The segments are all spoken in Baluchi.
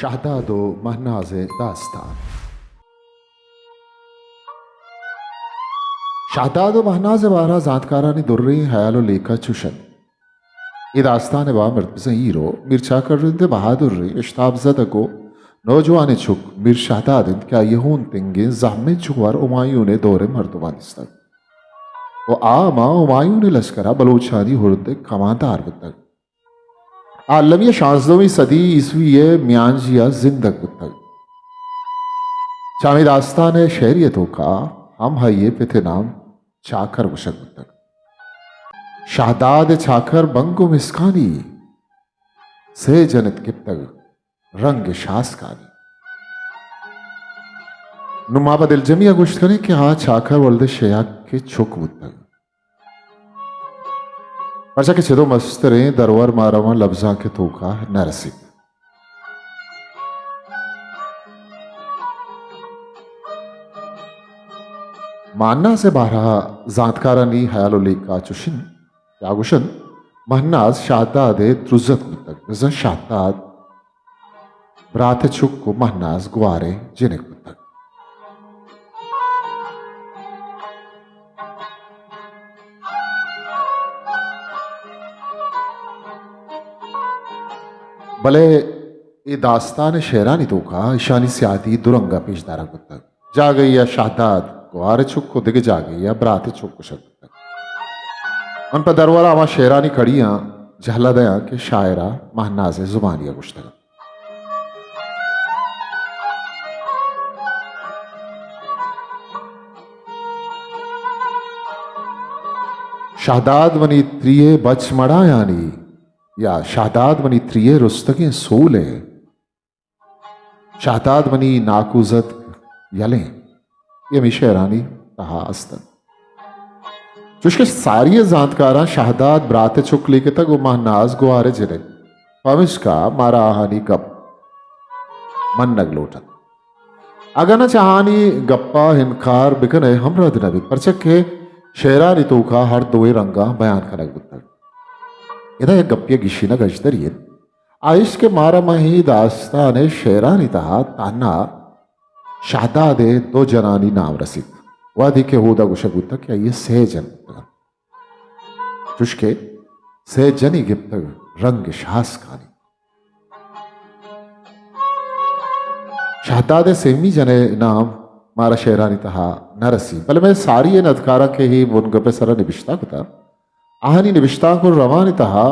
شہداد و مہناز ءِ داستان۔ شہداد و مہناز ءِ بارہ ءَ زانتکارانی دریں ہیال و لیکہ چوش انت۔ اے داستان ءِ بامرد بزاں ہیرو میر چاکر رند ءِ بہادریں اشتاپ زدگ و نوجوانیں چک میر شہداد انت کہ آئی ءِ ہون تنگیں زہمیں چکور ہمایون ءِ دور ءِ مردماں دیستگ و آ ہما ہمایون ءِ لشکر ءَ بلوچانی ہرد ءِ کماندار بوتگ۔ آ المی ءِ شانزدہمی صدی عیسوی ءِ میانجی ءَ زندگ بوتگ۔ چہ ہمے داستان ءِ شعری ءِ توکا ہم آئی ءِ پت ءِ نام چاکر گوشگ بوتگ۔ شہداد ءِ چاکر بنگ و مسکانی، سے جنت گپتگ رنگ شاسکانی۔ نوں ما پہ دلجمی ءَ گوشت کنیں کہ آ چاکر ولد ءِ شیہک ءِ چک بوتگ۔ پرچا کہ چدو مستریں درور مارا ماں لبزانک ءِ توکا نہ رسیت۔ مہناز ءِ بارہ ءَ زانتکارانی ہیال و لیکہ چوش انت کہ آ گوش انت، مہناز شہداد ءِ ترزتک بوتگ، بزاں شہداد برات ءِ چک و مہناز گوار ءِ جنک بوتگ۔ بلے اے داستان ءِ شعرانی توکا ایشانی سیادی دو رنگ ءَ پیش دارگ بوتگ۔ جاگہے ءَ شہداد گوار ءِ چک و دگہ جاگہے ءَ برات ءِ چک گوشگ بوتگ۔ من پہ درور ءَ ہما شعرانی کڑیاں جہلا دیاں کہ شاعر ءَ مہناز ءِ زبانی ءَ گوشتگ انت۔ شہداد منی تری ءِ بچ مڑایانی، یا شہداد منی تری ءِ رستگیں سول ءِ۔ شہداد منی ناکوزتک یلیں۔ اے ہمے شعرانی تہا است انت۔ چوشکہ ساری ءِ زانتکاراں شہداد برات ءِ چک لیکتگ و مہناز گوار ءِ جنک، پمشکا مارا آہانی گپ منگ لوٹ انت۔ اگاں نہ چہ آہانی گپ ءَ انکار بکن ئے ہم رد نہ بیت، پرچا کہ شعرانی توکا ہر دوئیں رنگاں بیان کنگ بوتگ۔ ادا یک گپے ءِ گیشینگ اژدری انت۔ آ ایش کہ مارا ماں اے داستان ءِ شعرانی تہا تہنا شہداد ءِ دو جنانی نام رسیت، وہدے کہ اودا گوشگ بوتگ کہ آئی ءَ سئے جن بوتگ انت، چوشکہ سئے جنی گپتگ رنگ شاسکانی۔ شہداد ءِ سیمی جن ءِ نام مارا شعرانی تہا نہ رسی، بلے مئے ساری ءِ ندکاراں کہ اے بنگپ ءِ سرا نبشتہ کتگ، آہانی نبشتانک و روانی تہا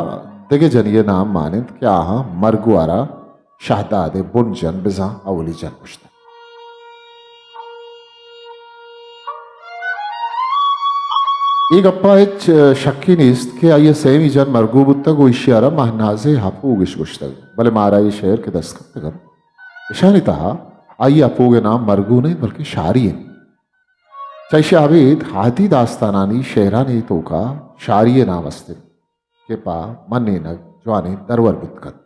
دگہ جنی ءِ نام مان انت کہ آہاں مرگوار ءَ شہداد ءِ بن جن بزاں اولی جن گوشتگ۔ اے گپ ءَ ہچ شکی نیست کہ آئی ءِ سیمی جن مرگو بوتگ و ایشی ءَ را مہناز ءِ ہپوگ اش گوشتگ، بلے مارا اے شعر کہ دست کپتگ انت، اشانی تہا آئی ءِ ہپوگ ءِ نام مرگو نہ انت، بلکیں شاری انت۔ چہ ایشی ءَ ابید ہادی داستانانی شعرانی توکا شاری ءِ نام است انت کہ پہ منینگ جوانیں درور بوت کنت۔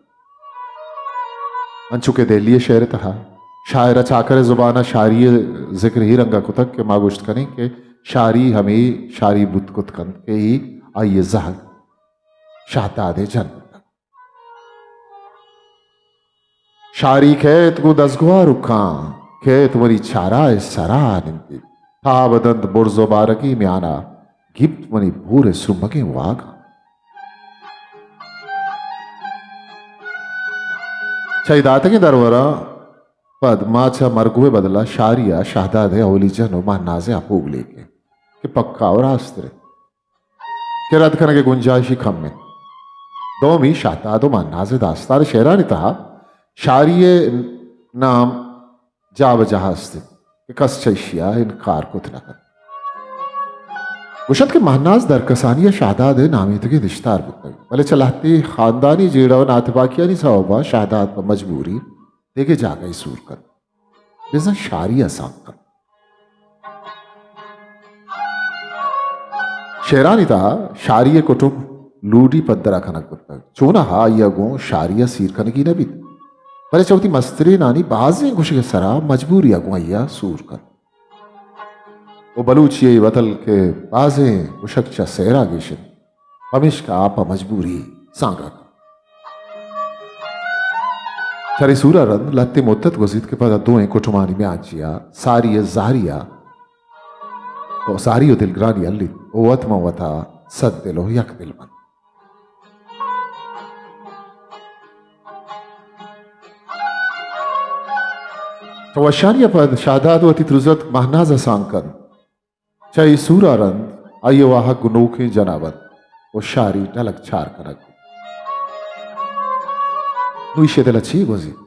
انچو کہ دہلی ءِ شعر ءِ تہا شاعر ءَ چاکر ءِ زبان ءَ شاری ءِ ذکر اے رنگ ءَ کتگ کہ ما گوشت کنیں کہ شاری ہمے شاری بوت کت کنت کہ اے آئی ءِ زہگ شہداد ءِ جن بوتگ۔ شاری کئیت گوں دزگوارکاں، کئیت منی چارا ءِ سرا نندیت۔ تاب دنت برز و بارگی میانا، گیپت منی بور ءِ سرمگیں واگاں۔ چہ اے داتگیں درورا پد ما چہ مرگو ءِ بدلا شاری ءَ شہداد ءِ اولی جن و مہناز ءِ ہپوگ لیکیں کہ پکا و راستر انت۔ کہ رد کنگ ءِ گنجائشی کم انت۔ دومی، شہداد و مہناز ءِ داستان ءِ شعرانی تہا شاری ءِ نام جاہ بجاہ است انت کہ کس چہ ایشی ءَ انکار کت نہ کنت۔ گوشنت کہ مہناز درکسانی ءَ شہداد ءِ نامیتگیں دشتار بوتگ، بلے چہ لہتے خاندانی جیڑہ و ناتپاکیانی سوب ءَ شہداد پہ مجبوری دگہ جاگہے سور کنت۔ بزاں شاری ءَ سانگ کنت۔ شعرانی تہا شاری ءِ کٹم لوڈی پدرا کنگ بوتگ۔ چوناہا آئی ءَ گوں شاری ءَ سیر کنگی نہ بیت، بلے چہ وتی مسترینانی بازیں گوشگ ءِ سرا مجبوری ءَ گوں آئی ءَ سور کنت و بلوچی ءِ وتل کہ بازیں گوشگ چہ سیرا گیش انت، پمیشکا آ پہ مجبوری سانگا کنت۔ شری سورا رند لہتے مدت گوزیت کہ پدا دوئیں کٹمانی میان چیا ساری ء زاری ء و ساری و دلگرانی ہلیت و وت من وتا سد دل و یک دل بنت۔ چہ وشانی ء پد شہداد وتی ترزتک مہناز ء سانگ کنت۔ چہ اے سورا رند آئی ء واہگ گوں نوکیں جنا بنت و شاری ڈلگ چار کنگ بوت۔ نوں ایشی ء دل ء چے گوزیت؟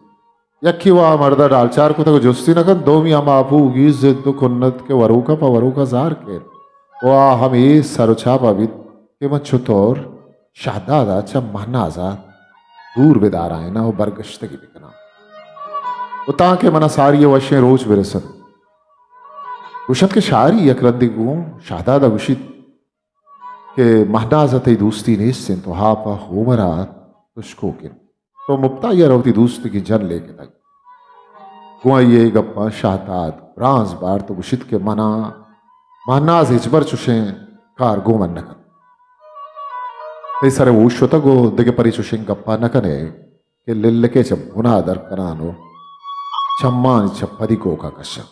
یکے وا مرد ء ڈالچار کتگ و جستی نہ کنت، دومی ہما اپوگی زد و کنت کہ وروک ء پہ وروک ء زار کیت و آ ہمے سر و چاپ ء بیت کہ من چتور شہداد ء چہ مہناز ء دور بدارائیناں و برگشتگی بکناں و تانکہ منا ساری ء وشیں روچ برسنت۔ گوشنت کہ شاری یک رندے گوں شہداد ء گوشیت کہ مہناز ء تئی دوستی نیست انت و ہاپ ء ہومر ء تشکوک انت۔ تو مپت آئی ء را وتی دوستگیں جن لیکتگ۔ گوں آئی ء اے گپاں شہداد برانز بارت و گوشیت کہ منا مہناز ہچبر چشیں کار گوں من نہ کنت۔ تئی سر ء ہوش شتگ و دگہ پرے چشیں گپا نہ کن ئے کہ للکے چہ بنا در کنان و چمانی چہ پدی کوکا کشاں۔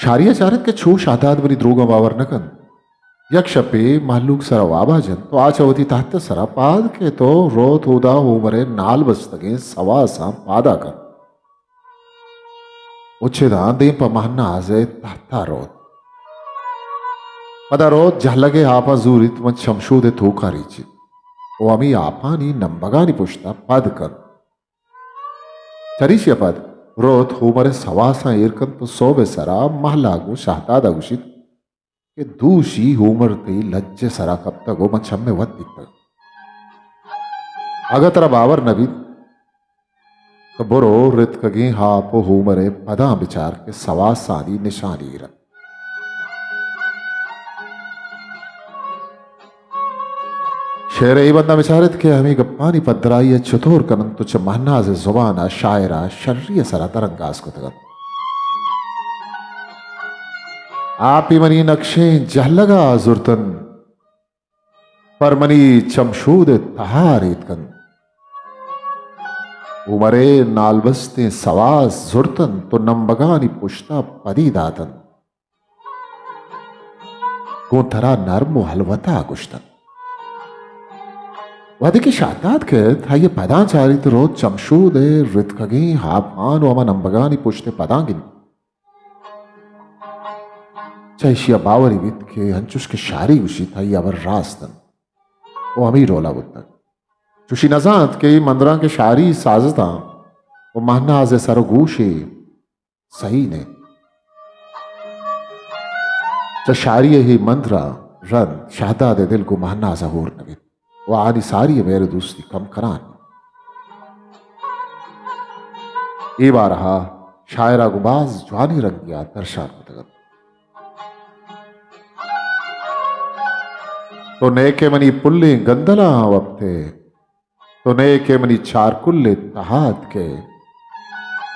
شاری ء چارت کہ چو شہداد منی دروگاں باور نہ کنت۔ یک شپے مہلوک سرا وابا جنت و آ چہ وتی تحت ء سرا پاد کیت و روت اودا ہومر ء نال بستگیں سواساں پادا کنت و چداں دیم پہ مہناز ء تحت ء روت۔ پدا روت جہلگ ء آپاں زوریت من چمشود ء توکا ریچیت و ہمے آپانی نمبگانی پشت ء پد کنت۔ چریشی ء پد روت ہومر ء سواساں ایر کنت و سہب ء سرا مہلا گوں شہداد ء گوشیت کہ دوشی ہومر تئی لج ء سرا کپتگ و من چم ء وت بیتگ۔ اگاں ترا باور نہ بیت، تو برو رتکگیں ہاپ و ہومر ء پداں بچار کہ سواسانی نشانی ایر انت۔ شعر ء اے بنداں بچارت کہ ہمے گپانی پدرائی ء چتور کن انت و چہ مہناز ء زبان ء شاعر ء شری ء سرا درانگاز کتگ انت۔ آپی منی نقشیں جہلگ ء زرت انت، پر منی چمشود ء تہا ریتک انت۔ ہومر ء نالبستیں سواس زرت انت و نمبگانی پشت ء پدی دات انت۔ گوں ترا نرم و ہلوتا گوشتن۔ وہدے کہ شہداد کیت، آئی ء پداں چاریت، روت چمشود ء رتکگیں ہاپان و ہما نمبگانی پشت ء پداں گندیت۔ چہ ایشی ء باوری بیت کہ انچوش کہ شاری گوشیت، آئی ہبر راست انت و ہمے ڈولا بوتگ۔ چوشی نزانت کہ اے مندراں کہ شاری سازتاں و مہناز ء سر و گوشے سہی نہ انت۔ چہ شاری ء اے مندر ء رند شہداد ء دل گوں مہناز ء ہور نہ بیت و آنی ساری ء مہر ء دوستی کم کنان انت۔ اے بارہ ء شاعر ء گوں باز جوانیں رنگے ء درشان کتگ انت۔ تو نئے کہ منی پلیں گندلاں وپت ئے، تو نئے کہ منی چارکل ء تہا اتک ئے،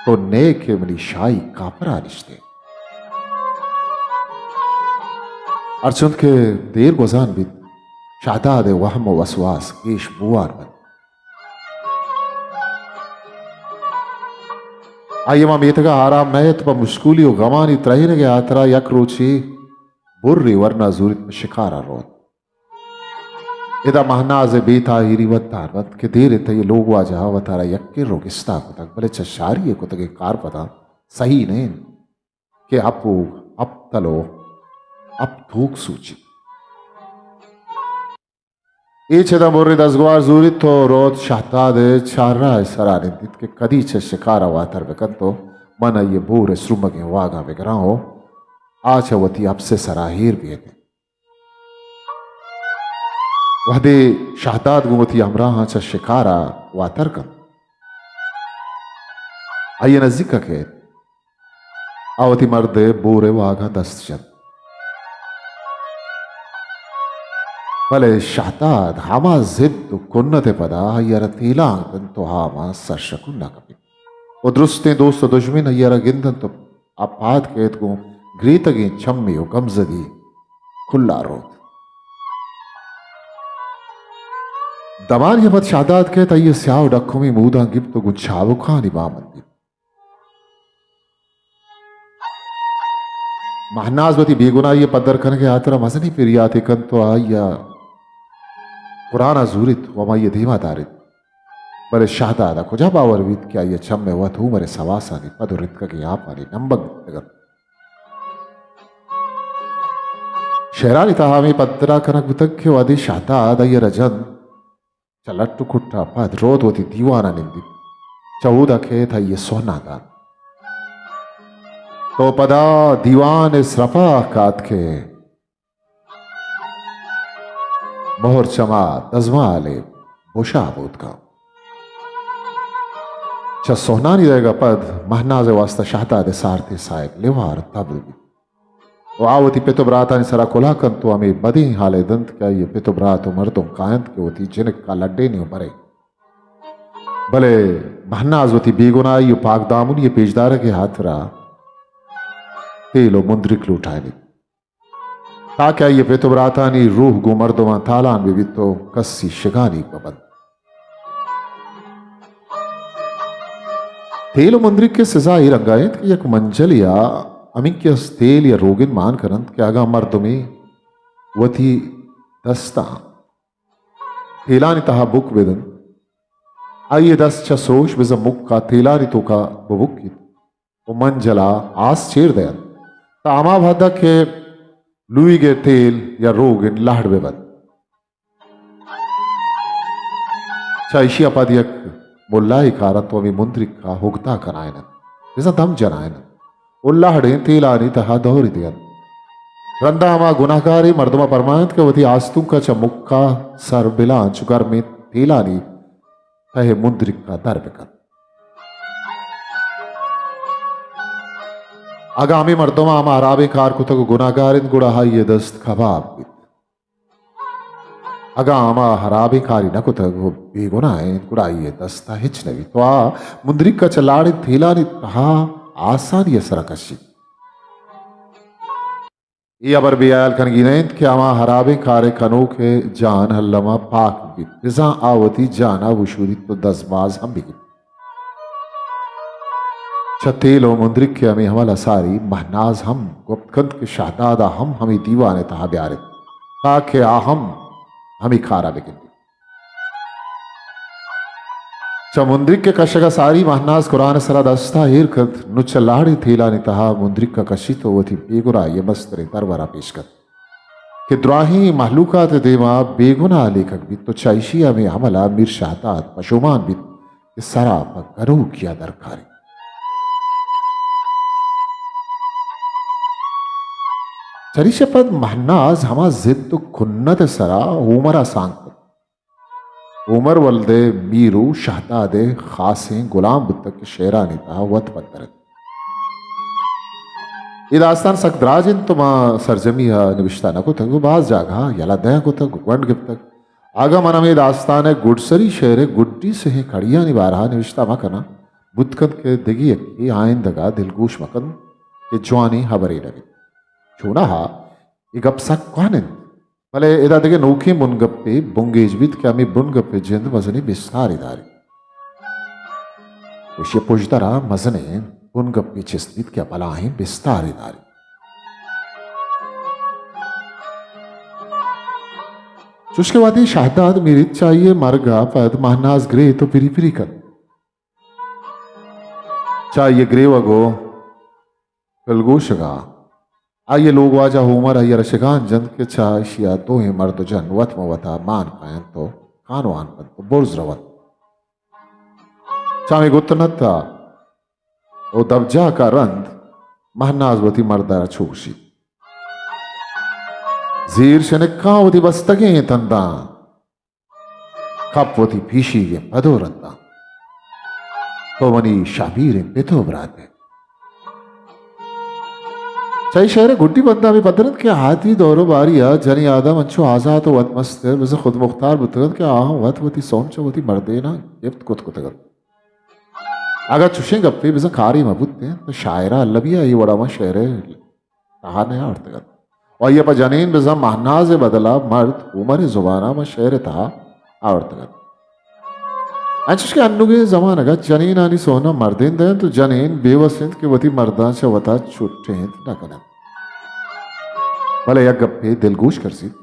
تو نئے کہ منی شاہی کاپر ء نشت ئے۔ ہرچنت کہ دیر گوزان بیت، شہداد ء وہم و وسواس گیش بوان بنت۔ آئی ہما میتگ ء آرام مہ ات، پہ مشکولی و غمانی ترہینگ ء ہاترا یک روچے برے ورنا زوریت پہ شکار ء روت۔ ادا مہناز ء بے تاہیری ودان ات کہ دیر انت تئی لوگ واجہ ء وتارا یک کر و گستا کتگ، بلے چہ شاری ء کتگیں کار پداں سہی نہ انت کہ اپوگ، اپتل و اپتوک سوچیت۔ اے چداں برے دزگوار زوریت و روت شہداد ء چارراہ ء سرا نندیت کہ کدی چہ شکار ء واتر بکنت و من آئی ء بور ء سرمگیں واگاں بگراں و آ چہ وتی اپس ء سرا ایر بیت۔ وہدے شہداد گوں وتی ہمراہاں چہ شکار ء واتر کنت، آئی ء نزیک ء کیت، آ وتی مرد ء بور ء واگاں دست جنت۔ بلے شہداد ہما زد و کنت ء پدا آئی ء را تیلانک دنت و ہاما سرشکن نہ کپیت و درستیں دوست و دژمن آئی ء را گندنت و آ پاد کیت گوں گریتگیں چمے و گمزدی کلا روت۔ دمانے ءَ پد شہداد کئیت، آئی ءِ سیاہ ءُ ڈکمی موداں گپت ءُ گوں چابکانی بامن دیت۔ مہناز وتی بے گناہی ءِ پدر کنگ ءِ ہاترا مزنیں پریاتے کنت ءُ آئی ءَ قرآن ءَ زوریت ءُ ہمائی ءِ دیما داریت۔ بلے شہداد ءَ کجا باور بیت کہ آئی ءِ چم ءِ وت عمر ءِ سواسانی پد ءُ رتکگیں آپانی نمبگ بوتگ انت۔ شعرانی تہا ہمے پدرا کنگ بوتگ کہ وہدے شہداد آئی ءَ را جنت، چہ لٹ ءُ کٹ ءَ پد روت وتی دیوان ءَ نندیت۔ چہ اودا کئیت آئی ءِ سہناں دات۔ تو پدا دیوان ءِ سرپاہ کاتکئے، مہر چما دزمال ءِ بشا بوت کن۔ چہ سہنانی دئیگ ءَ پد مہناز ءِ واستہ شہداد ءِ سارتی ساہگ لیوار تبد بیت۔ ءُ آ وتی پت ءُ براتانی سرا کلہ کنت ءُ ہمے بدیں حال ءَ دنت کہ آئی ءِ پت ءُ برات ءُ مردم کاینت کہ وتی جنک ءَ لڈینی ءُ برے۔ بلے مہناز وتی بے گناہی ءُ پاک دامنی ءِ پیشدارگ ءِ ہاترا تیل ءُ مندرک لوٹائینیت، تاکہ آئی ءِ پت ءُ براتانی روح گوں مردماں تالان بہ بیت ءُ کسی شگانی بہ بنت۔ تیل ءُ مندرک ءِ سزا اے رنگا انت کہ یک منجلے ءَ ہمینکس تیل یا روگن مان کننت کہ اگاں مردمے وتی دستاں تیلانی تہا بک بدنت، آئی ءِ دست چہ سوش بزاں مک ءَ تیلانی توکا ببکیت ءُ منجل ءَ آس چیر دئینت، تاں ہما وہدا کہ لوئیگ ءِ تیل یا روگن لہڑ بہ بنت۔ چہ ایشی ءَ پد یک ملائے کارنت ءُ ہمے مندرک ءَ ہگتا کنائیننت، بزاں دم جنائیننت ءُ لہڑیں تیلانی تہا دوری دئینت۔ رندا ہما گناہگاریں مردم ءَ پرمائینت کہ وتی آستونک ءَ چہ مک ءَ سر بلان چو گرمیں تیلانی تہ ءَ مندرک ءَ در بکنت۔ اگاں ہمے مردم ءَ ہما ہرابیں کار کتگ ءُ گناہگار انت، گڑا آئی ءِ دست کباب بیت۔ اگاں ہما ہرابیں کارے نہ کتگ ءُ بے گناہ انت، گڑا آئی ءِ دست ءَ ہچ نہ بیت۔ تو آ مندریک ءَ چہ لاڑیں تیلانی تہا آسانی ءِ سرا کشیت۔ اے ہبر بے ہیال کنگی نہ انت کہ ہما ہرابیں کار ءِ کنوک ءِ جان الم ءَ پاک بیت، بزاں آ وتی جان ءَ بشودیت ءُ دزباز ہم بگیپت۔ چہ تیل ءُ مندریک ءِ ہمے عمل ءَ ساری مہناز ہم گپت کنت کہ شہداد ءَ ہم ہمے دیوان ءِ تہا بیاریت، تاکہ آ ہم ہمے کار ءَ بگندیت۔ چہ مندریک ءِ کشگ ءَ ساری مہناز قرآن ءِ سرا دست ءَ ایر کنت، نوں چہ لاڑیں تیلانی تہا مندریک ءَ کشیت ءُ وتی بے گناہی ءِ مستریں درور ءَ پیش کنت کہ دراہیں مہلوکات ءِ دیما بے گناہ لیکگ بیت ءُ چہ ایشی ءِ ہمے عمل ءَ میر شہداد پشومان بیت کہ سرا پہ گنوکی ءَ درکاریت۔ چریشی ءَ پد مہناز ہما زد ءُ کنت ءِ سرا ہومر ءَ سانگ کت۔ ہومر ولد ءِ میر ءُ شہداد ءِ خاصیں گلام بوتگ کہ شعرانی تہا وت پدر انت۔ اے داستان سک دراج انت ءُ ما سرجمی ءَ نبشتہ نہ کتگ ءُ باز جاگہ ءَ یلہ دئیان کتگ ءُ گونڈ گپتگ۔ اگاں من ہمے داستان ءِ گڈسری شعر ءِ گڈی سہیں کڑیانی بارہ ءَ نبشتہ مہ کناں، بوت کنت کہ دگہ یکے آئندگ ءَ دلگوش مہ کنت کہ جوانیں ہبرے نہ بیت۔ چوناہا اے گپ سک کوہن انت، بلے ادا دگہ نوکیں بنگپے بنگیج بیت کہ ہمے بنگپ ءِ جند مزنیں بستارے داریت۔ ایشی ءِ پژدر ءَ مزنیں بنگپے چست بیت کہ بلاہیں بستارے داریت۔ چوشکہ وہدے شہداد میریت، چہ آئی ءِ مرگ ءَ پد مہناز گریت ءُ پری پری کنت۔ چہ آئی ءِ گریوگ ءُ پلگوشگ ءَ آئی ءِ لوگواجہ ہومر آئی ءَ را شگان جنت کہ چہ ایشی ءَ دوئیں مرد ءُ جن وت ماں وت ءَ مان کاینت ءُ کانوان بنت ءُ برز رونت۔ چہ ہمے گتنت ءَ ءُ دبجاک ءَ رند مہناز وتی مرد ءَ را چو گوشیت، زیر شنکاں وتی بستگیں تنداں، کپ وتی پیشیگیں پد ءُ رنداں۔ تو منی شہمیریں پت ءُ برات ئے۔ چہ اے شعر ءِ گڈی بند ءَ ہمے پدر انت کہ آتی دور ءُ باری ءَ جنیں آدم انچو آزات ءُ وت مستر، بزاں خود مختار بوتگ انت کہ آہاں وت وتی سہم چہ وتی مردیناں گپت کت کتگ انت۔ اگاں چشیں گپے بزاں کارے مہ بوتیں، تو شاعر ءَ المی ءَ اے وڑا ماں شعر ءِ تہا نیاورتگ ات۔ ءُ آئی ءَ پہ جنین بزاں مہناز ءِ بدل ءَ مرد ہومر ءِ زبان ءَ ماں شعر ءِ تہا آورتگ ات۔ انچوش کہ انوگیں زمانگ ءَ جنینانی سہنا مردین دینت و جنین بے وس انت کہ وتی مرداں چہ وتا چٹینت نہ کننت۔ بلے یک گپے دلگوش کرزیت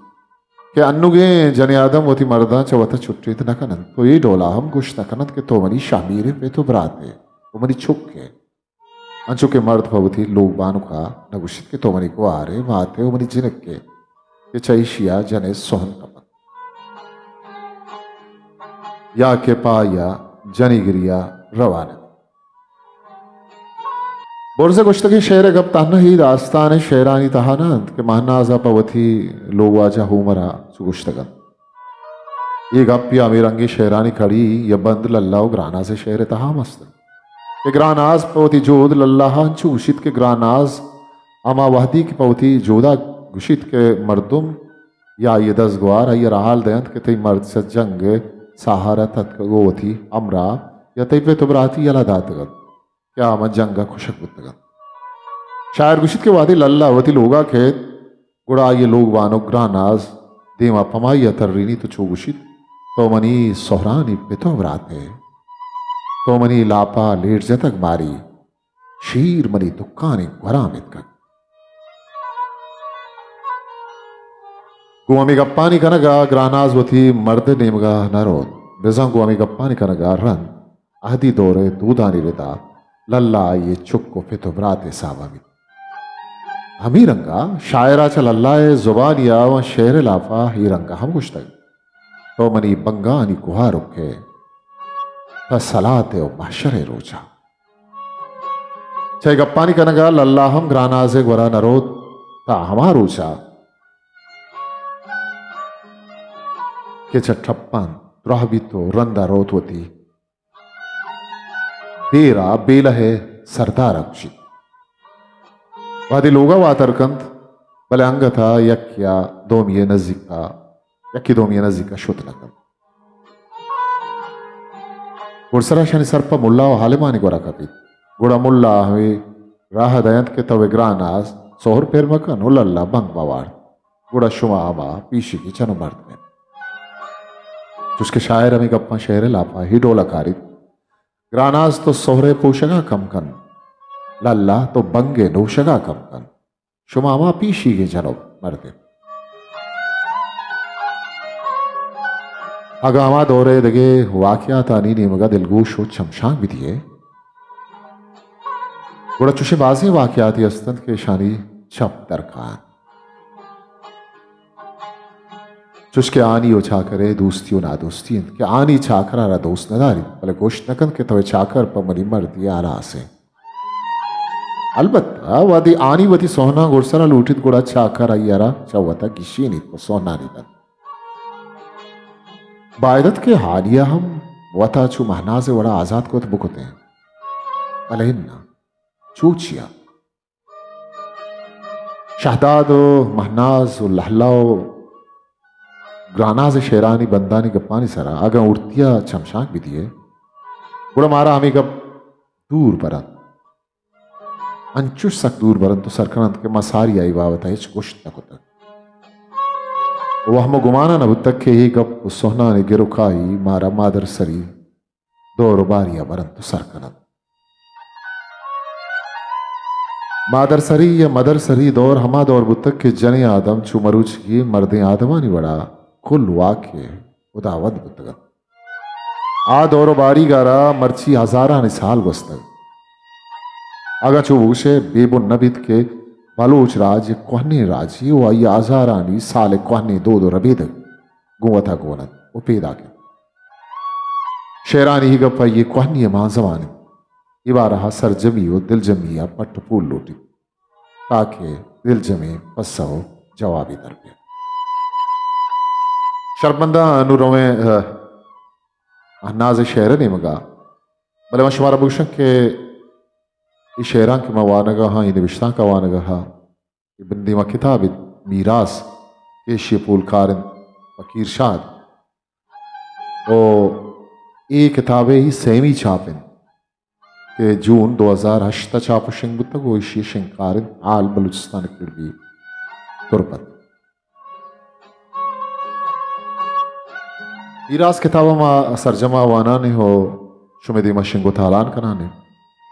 کہ انوگیں جنی آدم وتی مرداں چہ وتا چٹینت نہ کننت و اے ڈولا ہم گوشت نہ کننت کہ تو منی شہمیریں پت و برات ئے و منی چک ئے۔ انچو کہ مرد پہ وتی لوگ بانک ءَ نہ گوشیت کہ تو منی گوار ئے، مات ئے و منی جنک ئے کہ چہ ایشی ءَ جن ءِ سہن کپنت یا کہ پہ آئی ءَ جنیگری ءَ روان انت۔ برز ءِ گوشتگیں شعر ءِ گپ تہنا اے داستان ءِ شعرانی تہا نہ انت کہ مہناز ءَ پہ وتی لوگ واجہ ہومر ءَ چو گوشتگ انت۔ اے گپ یا ہمے رنگیں شعرانی کڑی یا بند للہ و گراناز ءِ شعر ءِ تہا ہم است انت کہ گراناز پہ وتی جہد للہ ءَ انچو گوشیت کہ گراناز ہما وہدی کہ پہ وتی جہد ءَ گوشیت کہ مردم یا آئی ءِ دزگوہار آئی ءَ را حال دینت کہ تئی مرد چہ جنگ ءِ ساہ ءَ را تتکگ و وتی ہمراہ یا تئی پت و برات یلہ داتگ انت کہ آ ہما جنگ ءَ کشگ بوتگ انت۔ شاعر گوشیت کہ وہدے للہ وتی لوگ ءَ کیت، گڑا آئی ءِ لوگ بانک گراناز دیم ءَ پمائی ءَ ترینیت و چو گوشیت، تو منی سہرانی پت و برات ئے، تو منی لاپ ءَ لیٹ جتگ ماری، شیر منی دکانی گوراں میتکگ۔ گوں ہمے گپانی کنگ ءَ گراناز وتی مرد ءِ نیمگ ءَ نہ روت، بزاں گوں ہمے گپانی کنگ ءَ رند اہدی دور ءِ دودانی ردا للہ آئی ءِ چک و پت و برات ءِ حساب ءَ بیت۔ ہمے رنگ ءَ شاعر ءَ چہ للہ ءِ زبانی ءَ و شعر ءِ لاپ ءَ اے رنگ ءَ ہم گوشتگ، تو منی بنگانی گوہارک ئے، تہ سلات ءِ و محشر ءِ روچ ءَ۔ چہ اے گپانی کنگ ءَ للہ ہم گراناز ءِ گورا نہ روت تاں ہما روچ ءَ کہ چہ ٹپان دراہ بیت و رند ءَ روت وتی دیر ءَ بیلہ ءِ سردار ءَ گوشیت۔ وہدے لوگ ءَ واتر کنت، بلے انگت ءَ یک یا دومی ءِ نزیک ءَ، یکے دومی ءِ نزیک ءَ شت نہ کنت۔ گڈسرا اشانی سر پہ ملا و عالمانی گورا کپیت۔ گڑا ملا ہمے راہ دینت کہ تو گراناز سہر پر مکن و للہ بنگ موارت۔ گڑا شما ہما پیشیگیں جن و مرد بنت۔ چوشکہ شاعر ہمے گپاں شعر ءِ لاپا ہی ڈولا کاریت۔ گراناز تو سہر ءِ پوشگا کم کن۔ للہ تو بنگ ءِ نوشگا کم کن۔ شما ہما پیشیگیں جن و مردے۔ اگاں ہما دور ءِ دگہ واقعاتانی نیمگا دلگوش و چمشانک بدیئے، گڑا چوشیں بازیں واقعاتے ہست انت کہ اشانی چپ درکاینت۔ چوشکہ ہانی و چاکر ءِ دوستی و نادوستی انت کہ ہانی چاکر ءَ را دوست نداریت، بلے گوشت نکنت کہ تو چاکر پہ منی مردی ہلاس انت۔ البتہ وہدے ہانی وتی سہناں گڈسرا لوٹیت، گڑا چاکر آئی ءَ را چہ وتا گیشینیت و سہنانی دنت۔ باید ات کہ ہانی ءَ ہم وتا چو مہناز ءِ وڑا آزات کت بکتیں، بلے اناں، چو چیا؟ شہداد و مہناز و لہلا و گراناز ءِ شعرانی بندانی گپانی سرا اگاں ہورتیا چمشانک بدیئے، گڑا مارا ہمے گپ دور برنت، انچوش سک دور برنت و سر کننت کہ ما ساری آئی بابت ءَ ہچ گوشت نہ کتگ۔ وہم و گمان ءَ نہ بوتگ کہ اے گپ و سہنانی گر و کائی مارا مادرسری دور و باری ءَ برنت و سر کننت۔ مادرسری یا مدرسری دور ہما دور بوتگ کہ جنیں آدم چو مروچیگیں مردیں آدمانی وڑا کل واک ءِ ہداوند بوتگ انت۔ آ دور و باریگ ءَ را مرچی ہزارانی سال گوستگ۔ اگاں چو بگوشئے بے بن نہ بیت کہ بلوچ راج یک کوہنیں راجے و آئی ءَ ہزارانی سال ءِ کوہنیں دود و ربیدگ گوں وتا گون انت و پیداک انت۔ شعرانی اے گپ آئی ءِ کوہنی ءِ مانزمان انت۔ اے بارہ ءَ سرجمی و دلجمی ءَ پٹ و پول لوٹیت تاکہ دلجمیں پسہ و جوابے در بیت۔ شرمنداں نوں رویں، اہ، مہناز ءِ شعر ءِ نیمگا، بلے من شمارا بگوشاں کہ اے شعراں کہ من وانگا ہاں، اے نبشتانک ءَ وانگا ہاں، اے بندی ما کتابے میراث کہ ایشی ءِ پولکار انت فقیر شاد۔ و اے کتاب ءِ سیمی چاپ انت کہ جون دو ہزار ہشت ءَ چاپ و شنگ بوتگ و ایشی ءِ شنگکار انت آل بلوچستان اکیڈمی تربت۔ اے راست کتاب ءَ ما سرجم ءَ وانان ایں ءُ شمئے دیم ءَ شنگ ءُ تالان کنان ایں۔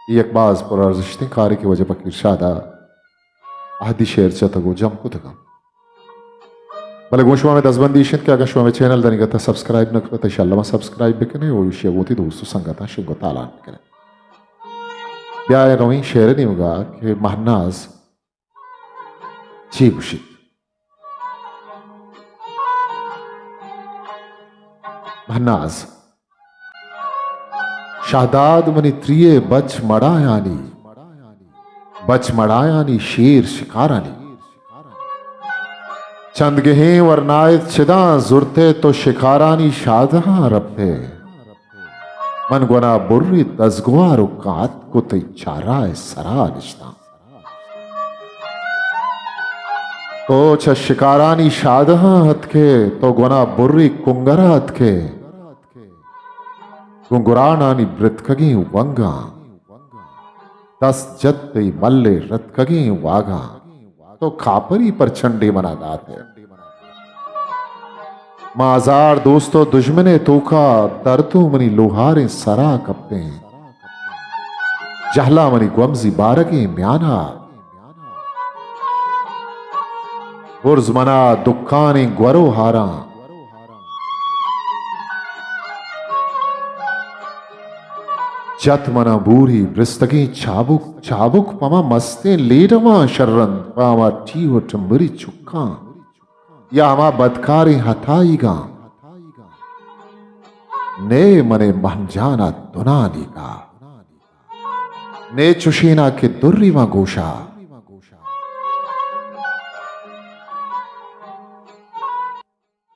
اے یک باز پر ارزشتیں کارے کہ واجہ فقیر شاد ءَ اہدی شعر چتگ ءُ جم کتگ اَنت۔ بلے گوں شما مئے دزبندی ایش اِنت کہ اگاں شما مئے چینل دنیگت ءَ سبسکرائب نہ کتگ، تہ ایشی ءَ الم ءَ سبسکرائب بکن ئے ءُ ایشی ءَ گوں وتی دوست ءُ سنگتاں شنگ ءُ تالان بکن ئے۔ بیا اے رویں شعر ءِ نیمگ ءَ کہ مہناز چے گوشیت۔ مہناز۔ شہداد منی تریے بچ مڑایانی، بچ مڑایانی شیر شکارانی۔ چندگہیں ورنایت چداں زرتے تو شکارانی شادہاں رپتے۔ من گونا بری دزگوار و کات کو تئی چارائے سرا نشتاں۔ تو چہ شکارانی شادہاں اتکے، تو گونا بری کنگرا اتکے۔ گوں گرانانی برتکگیں ونگاں، دست جت تئی ملے رتکگیں واگاں۔ تو کاپری پر چنڈے منا دات ئے۔ ما ہزار دوست و دژمن ءِ توکا، درد و منی لوہاریں سرا کپتیں۔ جہلا منی گومزی بارگیں میانا، برز منا دکانیں گور و ہاراں۔ جت منا بوری برستگیں چابک، چابک پہ ما مستیں لیڈواں شرنت، پہ ہما ٹی و ٹمبری چکاں یا ہما بدکاریں ہتائیگاں۔ نئے منے مہنجانا دنانیگا، نئے چشینا کہ دری ما گوشا۔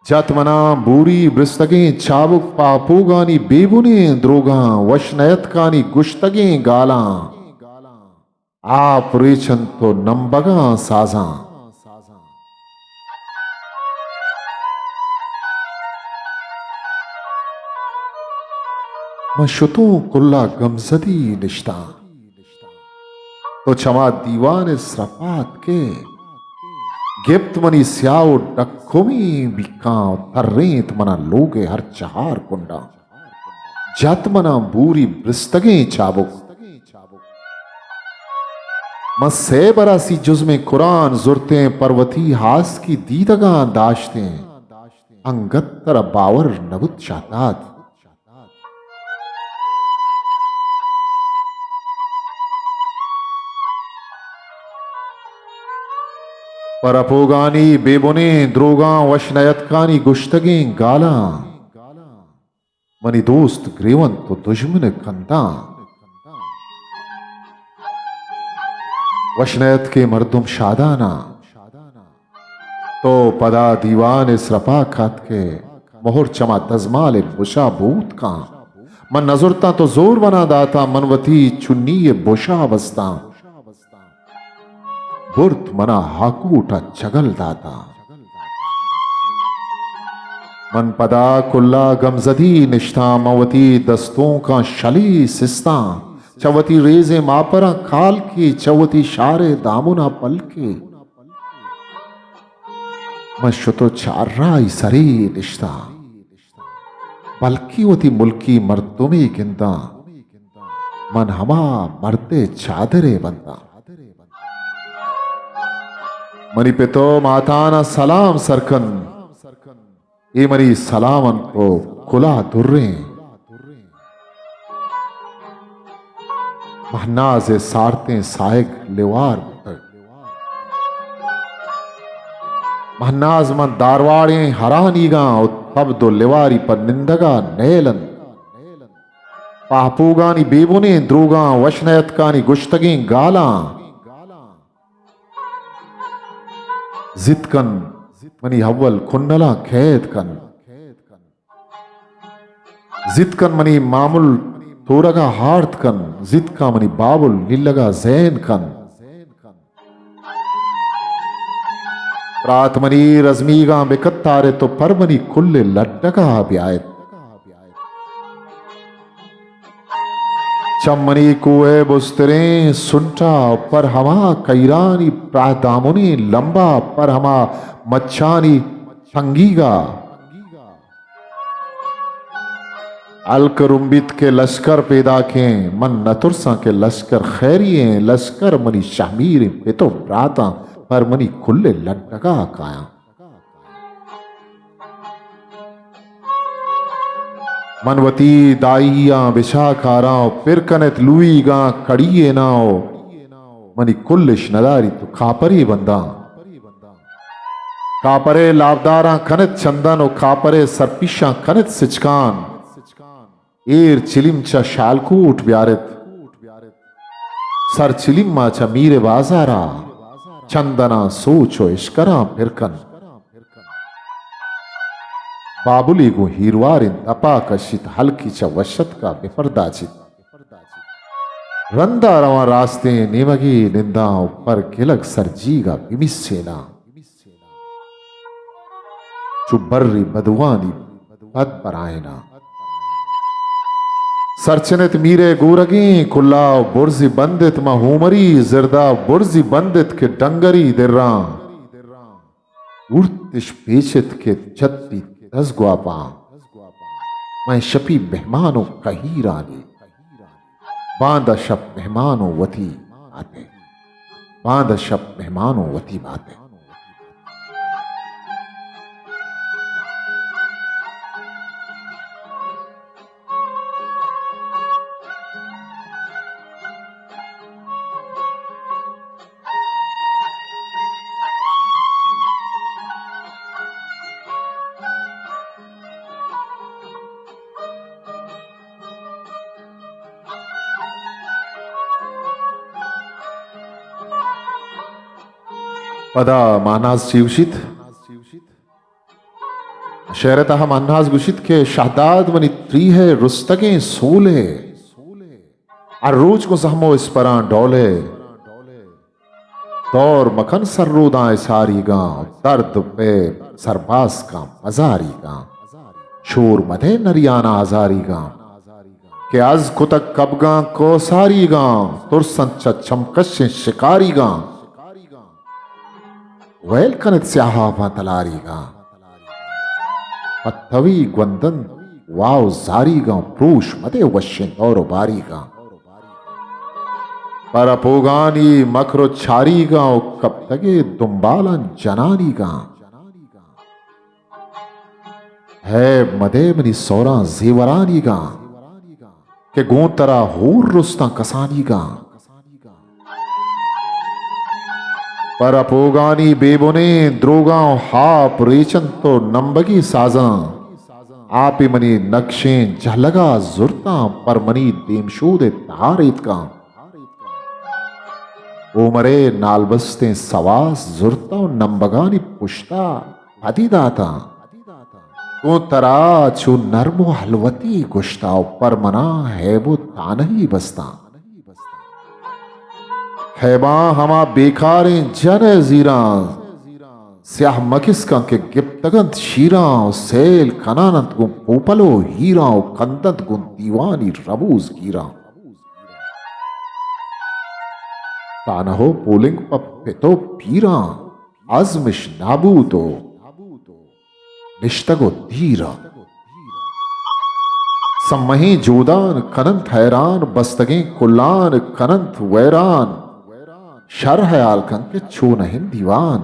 جت منا بوری برستگیں چابک، پاپوگانی بے بنیں دروگاں، وش نیتکانی گشتگیں گالاں، آپ ریچنت و نمبگاں سازاں۔ من شتوں کلا گمزدی نشتاں۔ تو چما دیوان ءِ سرپا اتکے، گپت منی سیاہ و ڈکمی بیکاں، ترینت منا لوگ ءِ ہر چہار کنڈاں۔ جت منا بوری برستگیں چابک۔ من سئے براسی جزمیں قرآن زرتیں، پر وتی ہاسکی دیدگاں داشتیں۔ انگت ترا باور نبوت شہداد۔ پر اپوگانی بے بنیں دروگاں، وش نیتکانی گشتگیں گالاں، منی دوست گریونت و دژمن کنداں۔ وش نیتکے مردم شاداناں۔ تو پدا دیوان ءِ سرپا کاتکے، مہر چما دزمال ءِ بشا بوت کاں۔ من نزرتاں تو زور منا داتاں، من وتی چنی ءِ بشا بستاں۔ برت منا ہاکوٹ ءَ چگل داتاں۔ من پدا کلا گمزدی نشتاں، من وتی دستونکاں شلی سستاں، چہ وتی ریزیں ماپراں کالکے، چہ وتی شارے دامنا پلکے۔ من شت و چار راہی سرے نشتاں، بلکیں وتی ملکی مردمے گنداں، من ہما مردے چادرے بنداں۔ منی پت و ماتانا سلام سر کن، اے منی سلام انت و کلا دریں۔ مہناز ءِ سارتیں ساہگ لیوار بوتگ۔ مہناز من دارواڑیں ہرانیگاں و تبد و لیواری پہ نندگا نیل انت۔ پاہپوگانی بے بنیں دروگاں، وش نیتکانی گشتگیں گالاں۔ زیت کن منی اول کنلاں قید کن۔ زیت کن منی مامل تورگا ہارت کن، زیت کن منی بابل نیلگا زین کن۔ برات منی رزمیگاں بکتارت و پر منی کل لڈگا بیایت۔ چم منی کوہ بستریں سنٹا، پر ہما کیرانی پراہ دامنی لمبا، پر ہما مچانی تنگیگا۔ ہلک رمبیت کہ لشکر پیداکیں، من نہ ترساں کہ لشکر خیری ایں، لشکر منی شہمیریں پت و براتاں، پر منی کل لڈگا کایاں۔ من وتی دائیاں بچا کاراں و پر کنت لوئیگاں کڑی ئے ناں و منی کلش نداریت و کاپرے بنداں۔ کاپرے لابداراں کنت چندن و کاپرے سرپیشاں کنت سچکان۔ ایر چلیم چہ شالکوٹ بیارت، سر چلیما چہ میر بازارا، چندناں سوچ و اشکراں پر کن۔ بابلے گوں ہیرواریں دپا کشیت، ہلکی چہ وشتکا بپرداچیت۔ رندا رواں راستیں نیمگے ننداں و پر گلگ سرجیگا بمیسیناں۔ چو بری بدوانی بد برائیناں۔ سرچنت میرے گورگیں کلا و برزی بندت ماں ہومری زردا، برزی بندت کہ ڈنگری دراں۔ ارتش پیچت کہ چتی دزگواپاں۔ مئے شپی مہمان و کہیرانی۔ باندا شپ مہمان و وتی بات ئے۔ باندا شپ مہمان و وتی بات ئے۔ پدا مہناز چی گوشیت؟ شعر ءِ تہا مہناز گوشیت کہ شہداد منی تریہہ ءِ رستگیں سولے، ہر روچ گوں زہم و اسپراں ڈولے۔ دور مکن سرروداں اساریگاں، درد بے سرباسکاں مزاریگاں۔ شور مدے نریاناں ہزاریگاں، کہ از کتگ کبگاں کوساریگاں۔ ترس انت چہ چمکشیں شکاریگاں۔ ویل کنت سیاہ آپاں تلاریگاں۔ پہ توی گوندنت واو زاریگاں، پروش مدے وشیں دور و باریگاں۔ پر اپوگانی مکر و چاریگاں و کپتگے دنبالاں جنانیگاں۔ ہیب مدے منی سوراں زیورانیگاں، کہ گوں ترا ہور رستاں کسانیگاں۔ پر اپوگانی بے بنیں دروگاں و ہاپ ریچنت و نمبگی سازاں۔ آپی منی نکشیں جہلگا زرتاں، پر منی دیمشود ءِ تہا ریتکاں۔ اومرے نالبستیں سواس زرتاں و نمبگانی پشتا پدی داتاں۔ گوں ترا چو نرم و ہلوتی گوشتا و پر منا ہیب و تانہی بستاں۔ ہیباں ہما بیکاریں جن ءِ زیراں، سیاہ مکسکاں کہ گپتگنت شیراں و سیل کنان انت گوں پوپل و ہیراں و کندنت گوں دیوانی رموز گیراں۔ تانہ و پولنگ پہ پت و پیراں، ازمش نابود و نشتگ و دیراں۔ سمہیں جودان کننت حیران، بستگیں کلان کننت ویران۔ شر حیال کن کہ چو نہ انت دیوان۔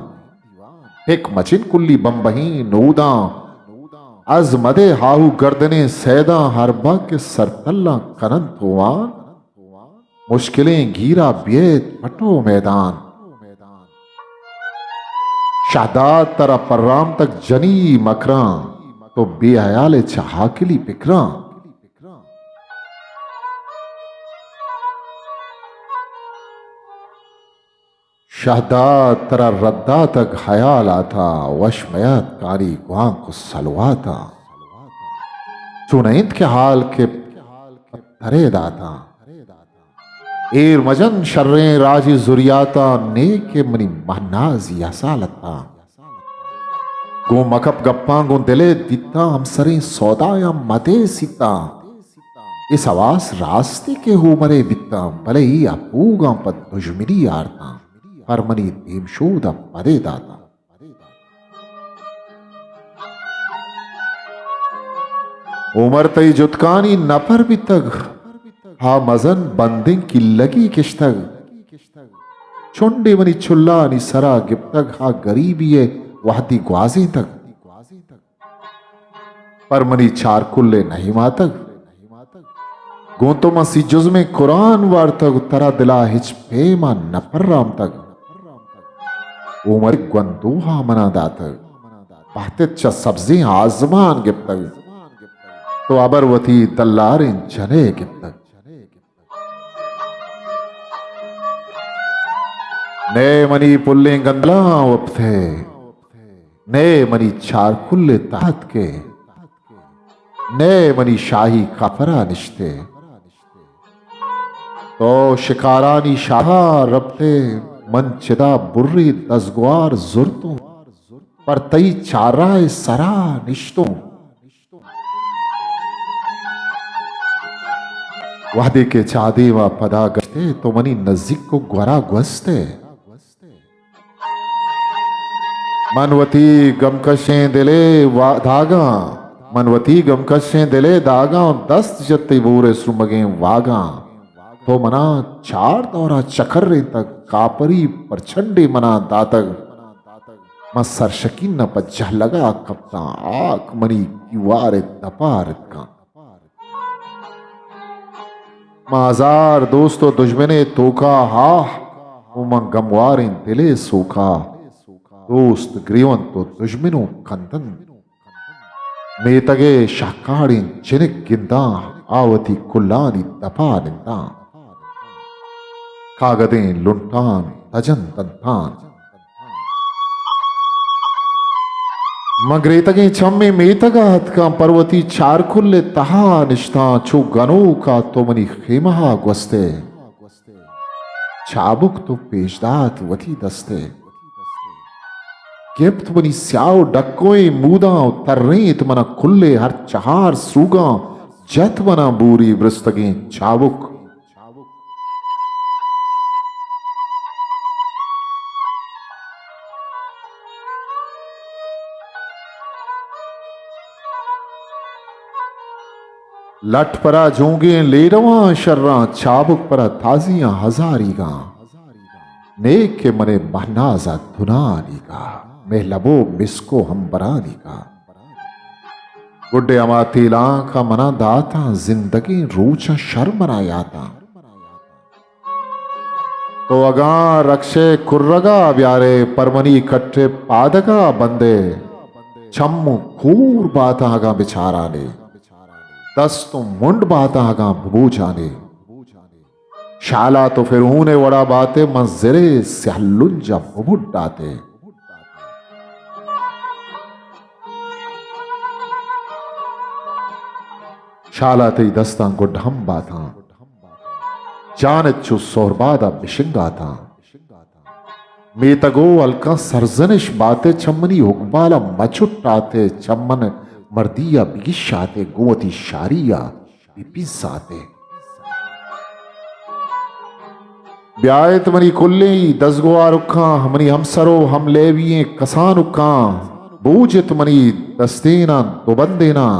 پک مچن کلی بمبہیں نوداں، از مدے ہاہو گردنیں سیداں۔ ہر بہ کہ سرتلاں کننت ہوان، مشکلیں گیرا بیت پٹو میدان۔ شہداد ترا پرامتگ جنی مکراں، تو بے حیال ئے چہ ہاکلی پکراں۔ شہداد ترا رد داتگ حیالاتا، وش میاتکانی گوانک و سلواتاں۔ چو نہ انت کہ حال کہ پہ ترے داتاں۔ ایر مجن شریں راجی زریاتاں، نے کہ منی مہنازی اصالتاں۔ گوں مکپ گپاں گوں دلے دیتاں، ہمسریں سودایاں مدے سیتاں۔ اے سواس راستی کہ ہومرے بیتاں، بلے اے اپوگاں پہ دژمنی آرتاں، پر منی دیمشود ءَ پدے داتاں۔ عمر تئی جتکانی نپر بیتگ، ہا مزن بندیں کلگی کشتگ۔ چنڈے منی چلانی سرا گپتگ، ہا گریبی ء وہدی گوازینتگ۔ پر منی چار کل ء نہ ایماتگ۔ گوں تو من سی جزمیں قرآن وارتگ، ترا دلا ہچ پیما نہ پرامتگ۔ عمر گوندوہا منا داتگ، بہتت چہ سبزیں آزمان گپتگ۔ تو ہبر وتی دلاریں جنے گپتگ۔ نئے منی پلیں گندلاں وپتے، نئے منی چارکل ء تہتکے، نئے منی شاہی کپرا نشتے۔ تو شکارانی شاہا رپتے، من چدا بری دزگوار زرتوں، پر تئی چارہ ء سرا نشتوں۔ وہدے کہ چادے و پدا گشتے، تو منی نزیک و گورا گوستے۔ من وتی گمکشیں دلے وا-، داگاں، من وتی گمکشیں دلے داگاں، دست جت تئی بورے سرمگیں واگاں۔ تو منا چار دورا چکرینتگ، کاپری پرچنڈے منا داتگ۔ من سرشکین ء پہ جہلگا کپتاں، آک منی گیوار ء دپا رتکاں۔ من ہزار دوست و دژمنے توکا ہاہ، و من گمواریں دلے سوکا۔ دوست گریونت و دژمنوں کندنت۔ میتگ ء شہکاڑیں جنک گنداں، آ وتی کلانی دپا ننداں۔ کاگدیں لنٹان تجن دنتان۔ من گریتگیں چمے میتگ ء اتکاں، پر وتی چارکل ء تہا نشتاں۔ چو گنوکا تو منی خیمہ ء گوستے، چابک تو پیش دات وتی دستے۔ گپت منی سیاہ و ڈکوئیں موداں و ترینت منا کلے ہر چہار سوگاں، جت منا بوری برستگیں چابک۔ لٹ پرا جونگیں لیڈواں شراں، چابک پرا تازیاں ہزاریگاں۔ نیک کہ منے مہنازا دنانیگا، مہلبو مسکو ہمبرانیگا۔ گڈے ہما تیلانکا منا داتاں، زندگیں روچاں شر منا یاتاں۔ تو اگاں رکشے کرگا بیارے، پر منی کٹے پادگا بندے، چم و کور باتاں اگاں بچارانے، دست و منڈ باتاں اگاں ببوجانے۔ شالا تو فرعون ء وڑا باتے، من زرے سیاہ لنجا ببڈاتے۔ شالا تئی دستاں گڈ ہم باتاں، جانت چو سہربادا بشنگاتاں۔ میتگو ہلکاں سرزنش باتے، چمنی حقبالا مچٹاتے، چمن مردیا بگشاتے، گوں وتی شاریا بپیساتے۔ بیایت منی کلیں دزگوارکاں، منی ہمسر و ہم لیوی ایں کسانکاں، بوجت منی دستیناں دو بندیناں،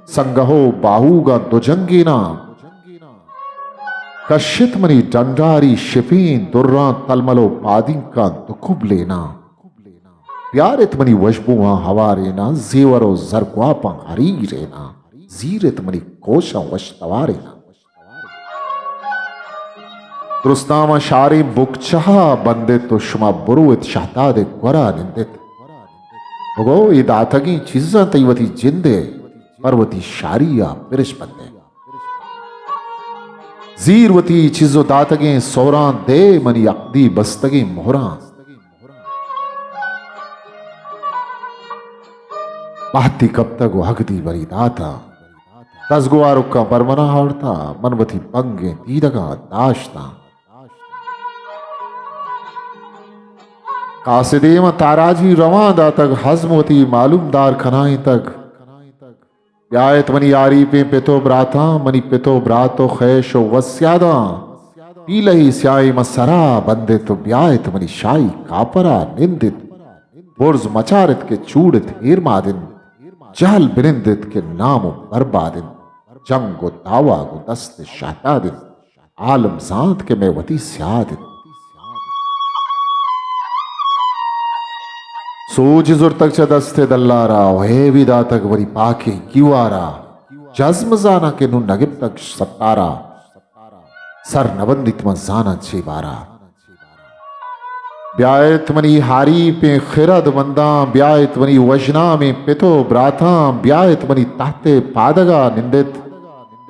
سنگہ و باہوگاں دو جنگیناں، کشت منی ڈنڈاری شپیں دراں، تلمل و پادینکاں دو کبلیناں۔ بیارت منی وشبواں ہواریناں، زیور و زرگواپاں ہریریناں، زیرت منی کوشاں وش تواریناں۔ درستاں ما شاریں بکچہا بندت و شما بروت شہداد گورا نندت۔ بگو اے داتگیں چیزاں تئی وتی جندے پر وتی شاریا پرش بندے۔ زیر وتی چیز و داتگیں سہراں، دے منی عقدی بستگیں مہراں۔ بہتی کپتگ و ہگدی بری داتا۔ دزگوارکاں بر منا آورتا، من وتی بنگیں دیدگاں داشتاں۔ قاصدے من تاراجی رواں داتگ، ہزم وتی معلوم دار کنائینتگ۔ بیایت منی آریپیں پت و براتاں، منی پت و برات و خیش و وسیاداں۔ پیلہی سیاہی من سرا بندت و بیایت منی شاہی کاپرا نندت۔ برز مچارت کہ چوڑت ہیر مادن۔ جہل بنندت کہ نام و برباد انت، جنگ و دعوا گوں دست شہداد انت، عالم زانت کہ مئے وتی سیاد انت۔ سوج زرتگ چہ دست دلارا، و ہیوی داتگ وری پاکیں گیوارا، جزم زاناں کہ نوں نگپتگ ستارا، سر نبندیت من زاناں چے بارا۔ بیایت منی حریپیں خرد منداں، بیایت منی وژنامیں پت و براتاں، بیایت منی تحت پادگا نندت۔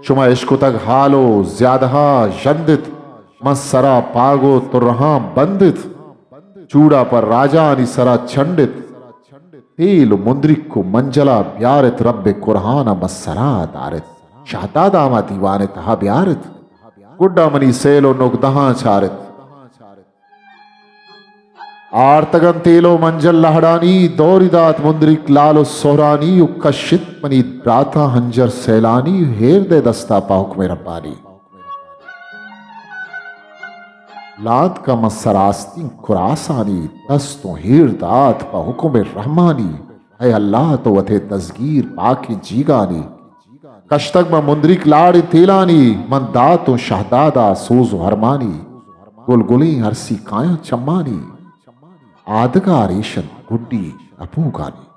شما اشکتگ حال و زیادہا ژندت، من سرا پاگ و ترہاں بندت۔ چوڑا پہ راجانی سرا چنڈت۔ تیل و مندریک و منجلا بیارت، رب قرآن ء مسرا دارت۔ شہدادا ہما دیوان ء تہا بیارت۔ گڈا منی سیل و نگدہاں چارت۔ آرتگن تیل و منجل لہڑانی، دوری دات مندریک لال و سہرانی، و کشت منی براتاں ہنجر سیلانی، ہیر دے دستا پہ حکم ربانی۔ لانتکاں من سراستیں کراسانی، دستوں ہیر دات پہ حکم رحمانی۔ اے اللہ تو وتے دزگیر پاکیں جیگانی۔ کشتگ من مندریک لاڑیں تیلانی، من داتوں شہدادا سوز و ہرمانی۔ گل گلیں ہرسی کایاں چمانی، آدگہ ریشن گڈی اپوگانی۔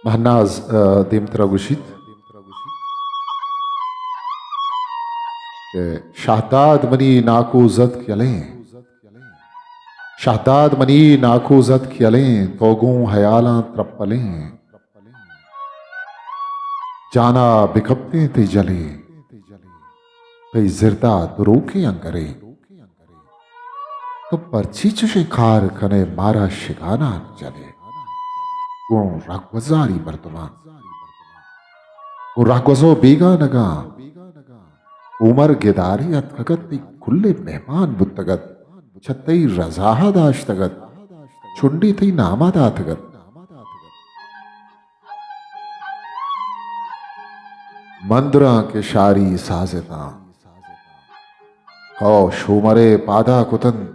مہناز، ء، دیمترا گوشیت کہ شہداد منی ناکوزتک یلیں، شہداد منی ناکوزتک یلیں، تو گوں ہیالاں ترپلیں۔ جانا بکپتیں تئی جلے، تئی زردا دروکیں انگرے۔ تو پرچی چشیں کار کنئے، مارا شگانان جلے؟ گوں رہگوزاری مردمان، گوں رہگوز و بیگانگاں۔ عمر گدارے اتکگت، تئی کلیں مہمان بوتگت، چہ تئی رضاہا داشتگت، چنڈی تئی ناما داتگت۔ مندراں کہ شاری سازتاں، کئو شومرے پادا کتنت۔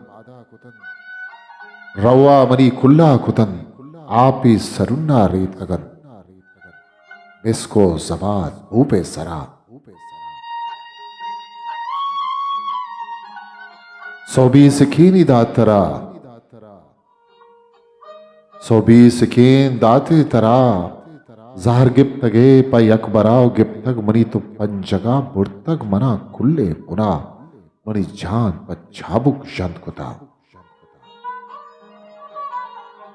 روا منی کلا کتنت، آپی سرنا ریتکگنت۔ مسک و زباد بوپے سرا۔ سوبی سکینی دات ترا۔ سوبی سکین داتے ترا، زہر گپتگے پہ یک برا و گپتگ منی تو پنجگا، برتگ منا کلے بنا، منی جان پہ چابک ژند کتا۔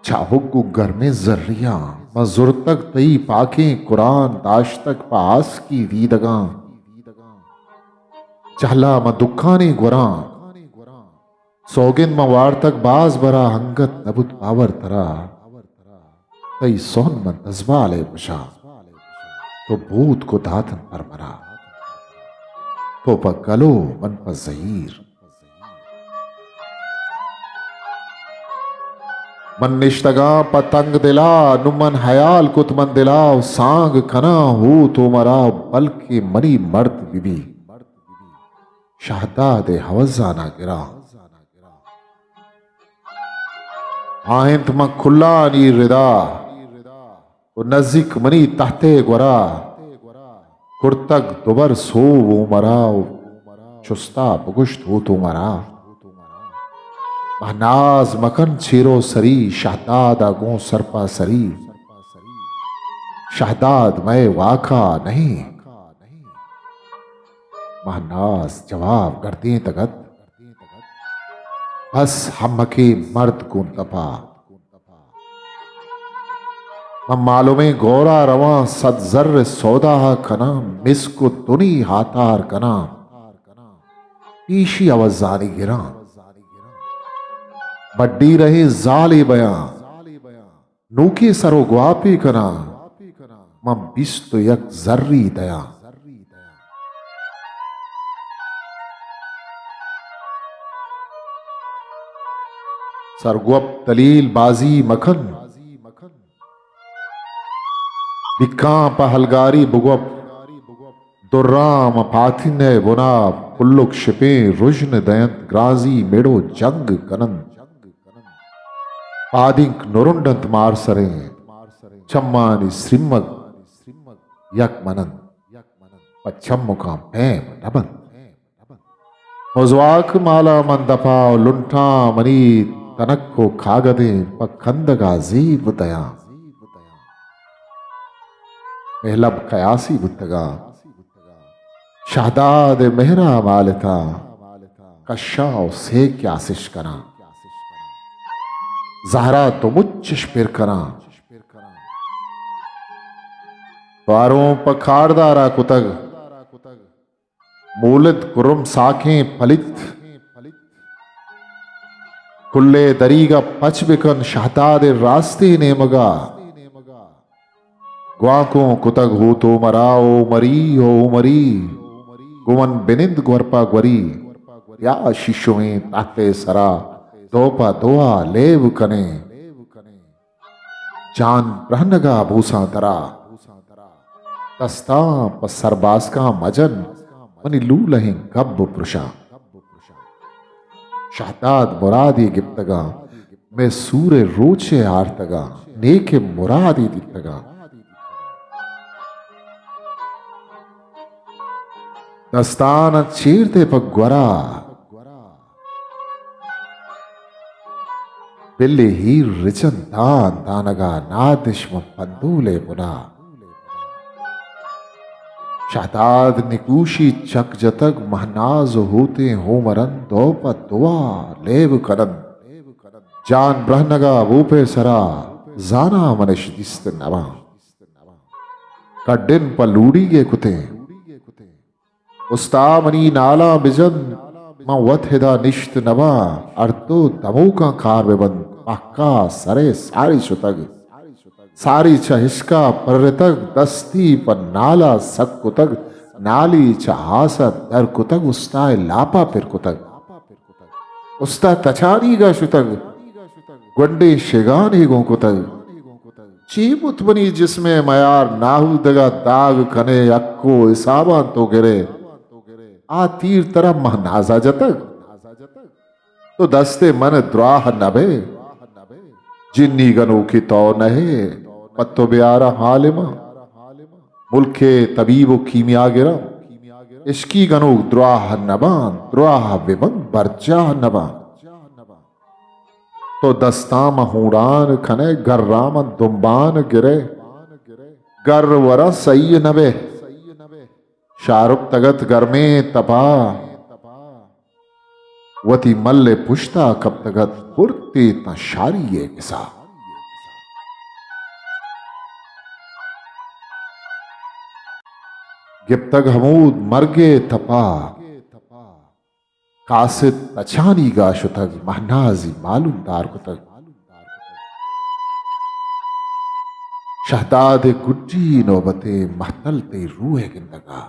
چابک گوں گرمیں زریاں، من زرتگ تئی پاکیں قرآن، داشتگ پہ آسکی دیدگاں۔ جہلا من دکانیں گوراں، سوگند من وارتگ باز برا، انگت نبوت باور ترا۔ تئی سہن من دزبالے کشاں، تو بوت کو داتن پر منا۔ تو پہ گلو، من پہ زہیر۔ من نشتگاں پہ تنگ دلا، نوں من ہیال کت من دلا، و سانگ کناں ہو تو مرا، بلکیں منی مرد بہ بی۔ شہداد ء ہوزانا گراں۔ آ انت من کلانی ردا، و نزیک منی تحت ء گورا۔ کرتگ دوبر سوب و مرا، و چستا بگوشت ہو تو مرا۔ مہناز مکن چیرو سری، شہداد ء گوں سرپا سری۔ شہداد مئے واکا نہیں۔ مہناز جواب گردینتگ ات، بس ہمکیں مرد گوں دپا۔ من معلومیں گورا رواں، صد زر سودا کناں، مسک و دنی ہاتار کناں، پیشی عوضانی گراں۔ بڈی رہیں زالے بیاں، نوکیں سر و گواپے کناں، من بیست و یک زری دیاں۔ سرگوپ دلیل بازی مکن، بکاں پہ ہلگاری بگوپ۔ دراں ماں پاتین ءِ بنا پلک شپیں رژن دینت، گرانزی مڑ و جنگ کننت۔ پادینک نرنڈنت مارسریں، چمانی سرمگ یک مننت، پہ چمکاں پیم نہ بنت۔ مزواک مالا من دپا و لنٹاں، منی تنک و کاگدیں پہ کندگا زیب دیاں۔ مہلب کیاسی بوتگاں، شہداد ءِ مہرا مالتاں، کشاں و سیک آسش کناں۔ زہرا تو مچش پر کناں۔ تواروں پہ کاردارا کتگ، مولد کرم ساکیں پلیت۔ کلے دریگا پچ بکن، شہداد ءِ راستیں نیمگا۔ گوانکوں کتگ ہوت عمرا، او عمری، او عمری۔ گوں من بنند گور پہ گوری، یا شیشویں تخت ءِ سرا دو پہ دوا لیب کنیں۔ جان برہنگا بوساں ترا، دستاں پہ سرباسکاں مجن، منی لولہیں گب پرشاں۔ شہداد مرادے گپتگاں، مئے سور ءِ روچے آرتگاں، نیکیں مرادے دیتگاں۔ دستان چیر دے پہ گورا، بلے ہیر رچن دان دانگا، نادش من پندولے بنا۔ شہداد نکوشی چک جتگ، مہناز و ہوتیں ہومرن دو پہ دوا لیب کنن۔ جان برہنگا بوپے سرا، زانا منش دیست نباں۔ کڈن پہ لوڑیگے کتیں۔ استا منی نالاں بجن، من وت ہدا نشت نباں۔ ہر دو دموکاں کار ببنت، پہکا سرے ساری شتگ۔ ساری چہ ہشکا پرتگ، دستی پہ نالا سک کتگ، نالی چہ آسا در کتگ، استا ءِ لاپا پر کتگ۔ استا تچانیگا شتگ، گونڈیں شگانے گون کتگ۔ چی بوت منی جسمے میار، ناہودگا داگ کنے، حق و حساباں تو گرے۔ آ تیر ترا مہنازا جتگ، تو دستے من دراہ نبے۔ جنی گنوکی تو نہے، پہ تو بیارا حالما۔ ملکے طبیب و کیمیاگراں، عشقی گنوک دراہ نباں، دراہ ببن برجاہ نباں۔ تو دستاں ماں ہونڈان کنے، گراں ماں دمبان گرے۔ گر وراں سہی نبے۔ شارک تگت گرمیں تپا، وتی مل ءِ پشتا کپتگت، برتے تاں شاری ءِ گسا۔ گپتگ ہمود مرگ ءِ تپا۔ قاصد تچانیگا شتگ، مہنازی معلوم دار کتگ۔ شہداد ءِ گڈی نوبتے، مہتل تئی روح ءِ گندگا۔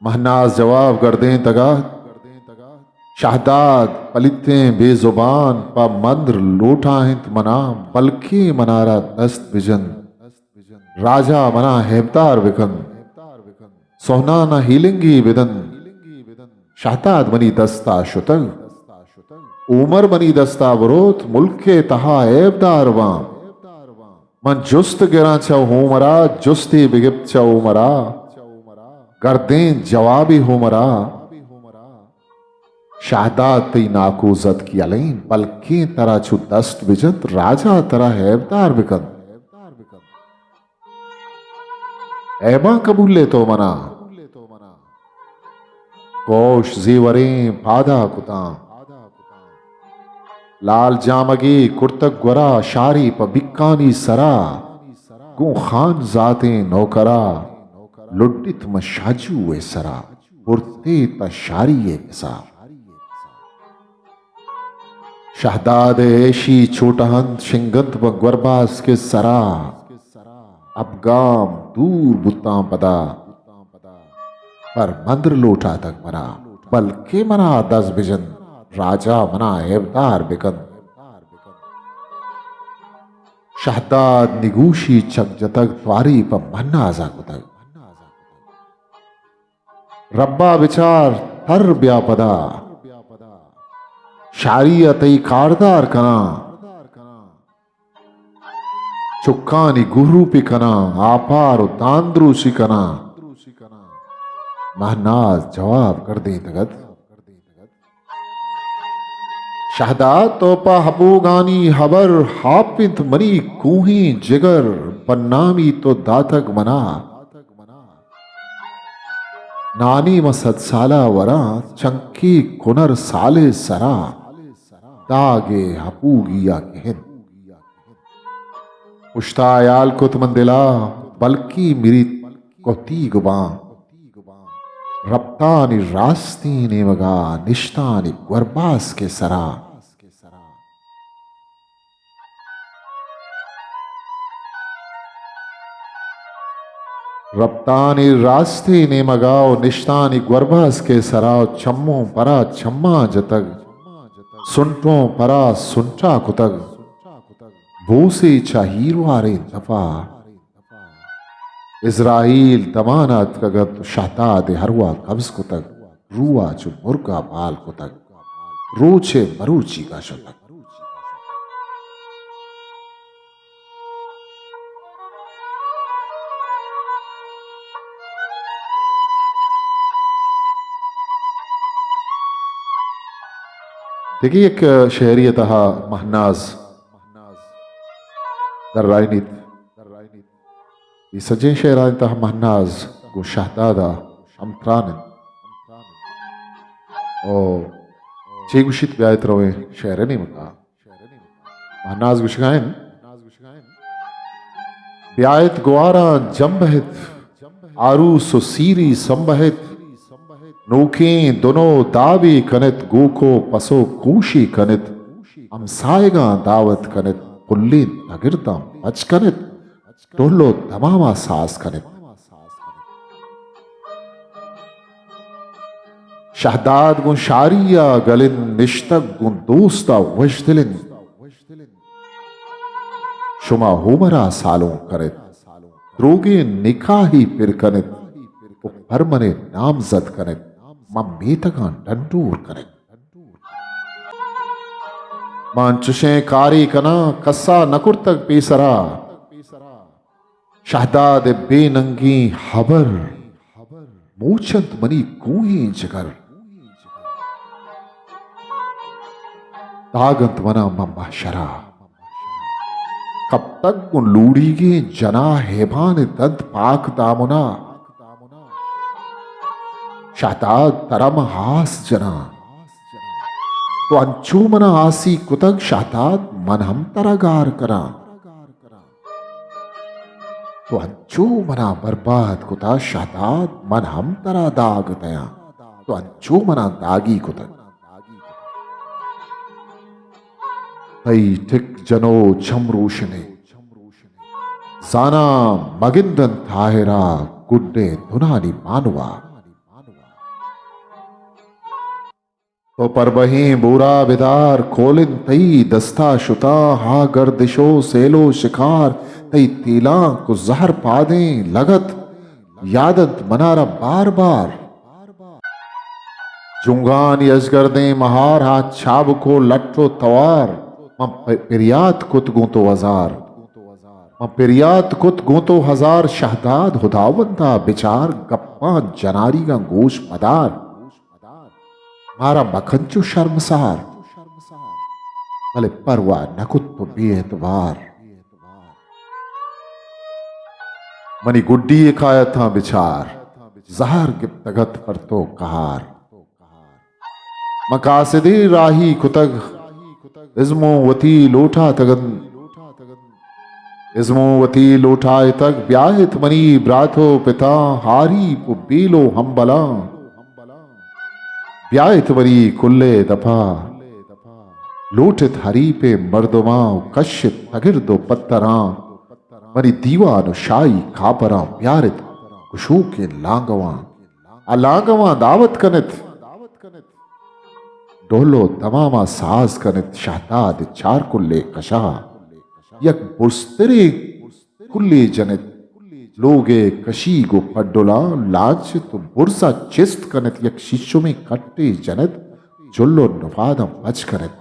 مہناز جواب گردینتگا، شہداد پلیتیں بے زبان، پہ مندر لوٹائینت منا، بلکیں منارا دست بجنت۔ راجا منا ہیبدار بکن، سہنانا ہیلنگی بدن۔ شہداد منی دستا شتگ، عمر منی دستا بروت، ملکے تہا ہیبدار باں۔ من جست گراں چہ عمرا، جستے بگپت چہ عمرا، گردیں جوابی عمرا۔ شہداد تئی ناکوزتکی الین، بلکیں ترا چو دست بجنت، راجا ترا ہیبدار بکنت۔ ہیباں قبولے تو منا۔ کوش زیوریں پادا کتاں۔ لال جامگے کرتگ گورا، شاری پہ بکانی سرا۔ گوں خان زاتیں نوکرا، لڈت من شاجو ءِ سرا۔ برتے تاں شاری ءِ گسا۔ شہداد ءِ ایشی چوٹہند شنگنت بہ گورباسک ءِ سرا۔ ابگام دور بوتاں پدا، پر مندر لوٹاتگ منا، بلکیں منا دز بجن، راجا منا ہیبدار بکن۔ شہداد نگوشی چک جتگ، تواری پہ مہنازا کتگ۔ ربا بچار، تر بیا پدا۔ شاری ءَ تئی کاردار کناں۔ چکانی گہروپی کناں، آپار و داندروشی کناں۔ مہناز جواب گردینتگ ات۔ شہداد تو پہ ہبوگانی ہبر، ہاپ انت منی کوہیں جگر، بدنامی تو داتگ منا۔ نانی من صد سالا وراں، چنکی کنر سالے سرا، داگے ہپوگیا کہن۔ پشتا ہیال کت من دلا، بلکی مریت کہتیگ باں۔ رپتانی راستیں نیمگا، نشتانی گورباسکے سرا۔ رپتانی راستیں نیمگا و نشتانی گورباسکے سرا، چموں پرا چماں جتگ، سنٹوں پرا سنٹا کتگ۔ بوسے چہ ہیرواریں دپا، عزرائیل دمان ءَ اتکگ ات و شہداد ءِ ہروا قبض کتگ، روح ءَ چو مرگ ءَ بال کتگ، روچ ءِ مروچیگا شتگ۔ دگہ یک شعرے ءِ تہا مہناز درائینیت۔ اے سجہیں شعرانی تہا مہناز گوں شہداد ءَ ہمتران انت۔ او چے گوشیت، بیایت رویں شعر ءِ نیمگا۔ مہناز گوشگا انت، بیایت گواراں جمبہت، آروس و سیری سمبہت، نوکیں دنو دابے کنت، گوکو پسو کوشے کنت، ہمسایگاں دعوت کنت، پلیں تگرداں پچ کنت، ڈل و دماما ساز کنت۔ شہداد گوں شاری ءَ گل انت، نشتگ گوں دوست ءَ وشدل انت۔ شما ہومرا سالونک کنت، دروگیں نکاہے پر کنت و پر من ءَ نامزد کنت، من میتگاں ڈنڈور کنت۔ من چشیں کارے کناں، کسا نہ کرتگ پیسرا۔ شہداد ءِ بے ننگیں ہبر، موچ انت منی کوہیں جگر۔ داگ انت منا ماں محشرا۔ کپتگ گوں لوڑیگیں جناح، ہیبان ءِ دنت پاک دامنا۔ شہداد ترا من آس جناں، تو انچو منا آسی کتگ، شہداد من ہم ترا گار کناں۔ تو انچو منا برباد کتا شہداد، من ہم ترا داگ دیاں، تو انچو منا داگی کتگ۔ تئی ٹک جنو چم روشنے، زاناں مگندن تاہرا، گڈے دنانی مانوا۔ تو پربہیں بورا بدار، کولن تئی دستا شتاں، ہا گردش و سیل و شکار، تئی تیلانک و زہر پادیں لگت، یاد انت منارا بار بار۔ جنگانی اژگردیں مہار، ہا چابک و لٹ و توار، من پ-، پریات کت گوں تو ہزار۔ من پریات کت گوں تو ہزار، شہداد ہداوندا بچار، گپاں جناریگاں گوش مدار۔ مارا مکن چو شرمسار، بلے پرواہ نہ کت تو بے اعتبار۔ منی گڈی حکایتاں بچار، زہر گپتگ ات پر تو قہار۔ من قاصدے راہی کتگ، ازموں وتی لوٹاتگ انت۔ ازموں وتی لوٹائتگ، بیاہت منی برات و پتاں، ہاریپ و بیل و ہمبلاں۔ بیائت منی کلے دپا، لوٹت حریپیں مردماں و کشت تگرد و پتراں، منی دیوان و شاہی کاپراں بیارت گشوکیں لانگواں۔ آ لانگواں دعوت کنت، ڈول و دماما ساز کنت، شہداد چار کلے کشا یک برزتریں کلے جنت، لوگ ء کشیگ و پڈلاں لانچت و برزا چست کنت، یک ششمیں کٹے جنت، جل و نپاداں پچ کنت۔